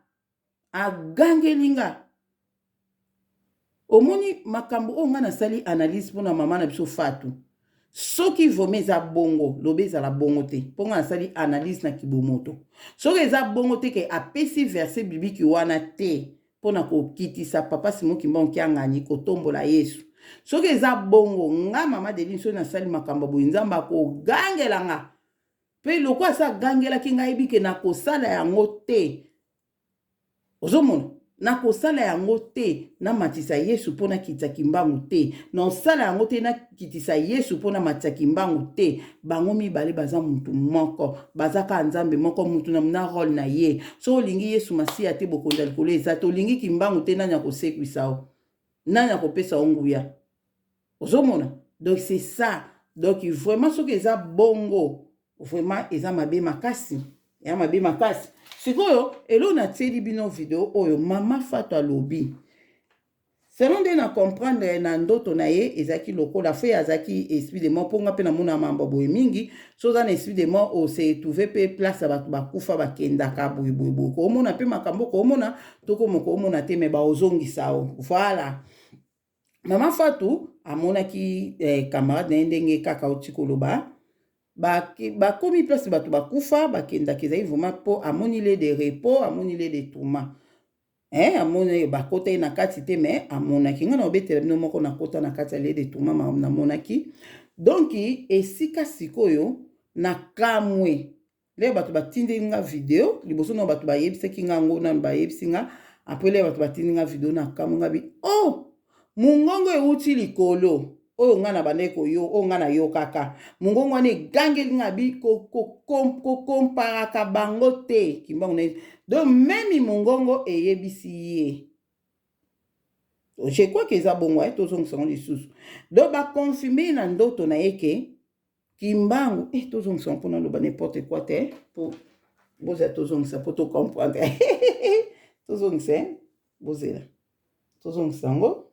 A: Agangeli nga. Omoni makambo oyo nga nasali analyse mpona mama na biso Fatou. Soki vraimen eza bongo, loba ezala bongo te. Mpo nga nasali analyse na kibomoto. Soki eza bongo te ke apesi verset biblique wana te mpo na kokitisa papa Simon Kimbangu Kiangani kotombola Yesu. Soki eza bongo, nga mama Adeline soki nasali makambo boye Nzambe akogangela nga. Mpe lokola asi agangelaki ngai ayebi ke nakosala yango te. Ozomona? Nakosala yango te namatisa Yesu mpo nakitisa Kimbangu te. Nakosala yango te nakitisa Yesu mpo namatisa Kimbangu te. Bango mibale baza mutu moko. Baza kaka Nzambe moko, mutu na na role na ye. Soki olingi Yesu Masiya te, bokonzi ya likolo eza te. Olingi Kimbangu te, nani akosekwisa yo? Nani akopesa yo nguya? Ozomona? Donc c'est ça. Donc vraiment soki eza bongo, vraiment eza mabe makasi. Ya mabe makasi. Sikoyo eloko natieli bino video oyo mama Fatou alobi. Selon nde na comprendre na ndoto na ye ezalaki lokola fo ye azalaki esprit de mort mpo nga mpe namona mambo boye mingi so oza na esprit de mort ose retrouve mpe place ya bato bakufa bakendaka boye boye boye koomona mpe makambo koomona tokoma koomona te me baozongisa yo voilà. Mama Fatou amonaki eh, camarade na ye ndenge kaka auti koloba bakomi ba place bato bakufa bakendaka ezali vraiment mpo amoni le de repos amoni le de tourment eh, amoni bakota ye na kati te mais amonaki ngai naobetela bino moko nakota na kati ya le de tourment makambo namonaki donc esika sikoyo nakamwe Lelo bato batindeli nga video liboso na bato bayebisaki nga yango nanu bayebisi nga apres lelo bato batindi nga video na kamwe nga bi oh mongongo ewuti likolo oyo nga na bandaki koyo oyo nga nayokaka mongongo wana egangeli nga bi kokomparaka bango te kimbangu na donc meme mongongo eyebisi ye je crois que eza bongo eh, tozongisa yango lisusu donc baconfirme na ndoto na ye ke Kimbangu eh tozongisa mpo naloba n'importe quoi te mpo bozela tozongisa mpo to comprendre tozongisa eh? Bozela tozongisa yango.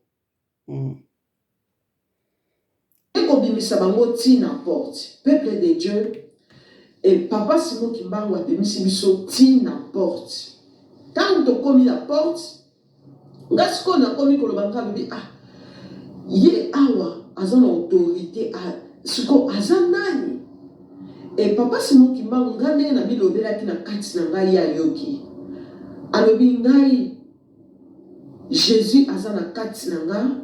B: Kobimisa bango ti na porte, peuple de Dieu. E papa Simon Kimbangu abimisi biso ti na porte. Ntango tokomi na porte, nga sikoyo nakomi koloba, nga alobi: ah, ye awa aza na autorité, sikoyo aza nani? E papa Simon Kimbangu, nga ndenge namilobelaki na kati na ngai, ye ayoki, alobi: ngai Jésus aza na kati na nga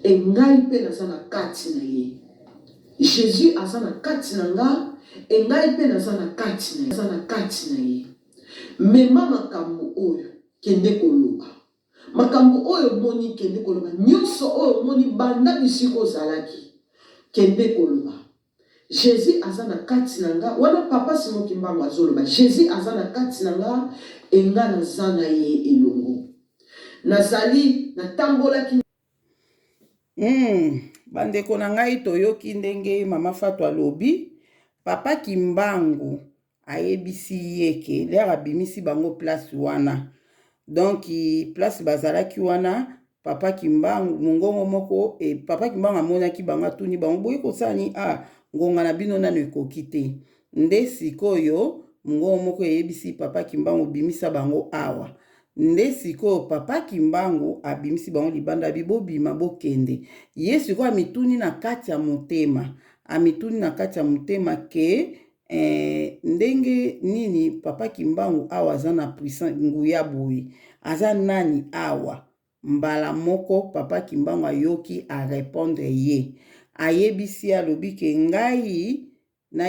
B: e ngai mpe naza na kati na ye. Jésus aza na kati na nga e ngai mpe naza na kati na ye, aza na kati na ye. Mema makambo oyo, kende koloba makambo oyo omoni, kende koloba nyonso oyo omoni banda bisika ozalaki, kende koloba. Jésus aza na kati na nga. Wana papa Simon Kimbangu azoloba: Jésus aza na kati na nga e nga naza na ye elongo. Nazali natambolaki.
A: Bandeko na ngai, toyoki ndenge mama Fatou alobi papa Kimbangu ayebisi ye ke lere abimisi bango place wana, donc place bazalaki wana, papa Kimbangu mongongo moko e, papa Kimbangu amonaki bango, atuni bango: boye kosala nini? Ah, ngonga na bino nano ekoki te. Nde sikoyo mongongo moko eyebisi papa Kimbangu: bimisa bango awa. Nde sikoyo papa Kimbangu abimisi bango libanda, abi: bobima, bokende. Ye sikoyo amituni na kati ya motema, amituni na kati ya motema ke ndenge nini papa Kimbangu awa aza na puissance, nguya boye, aza nani awa? Mbala moko papa Kimbangu ayoki arépondre ye. Ayebisi, alobi ke ngai na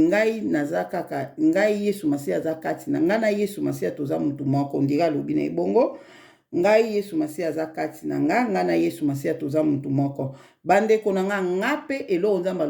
A: ngai naza kaka ngai, Yesu Masiya aza kati na ngai, na Yesu Masiya toza mutu moko. Ndira alobi na ye bongo: ngai, Yesu Masiya aza kati na nga, ngai na Yesu Masiya toza mutu moko. Bandeko na nga, nga mpe eloko Nzambe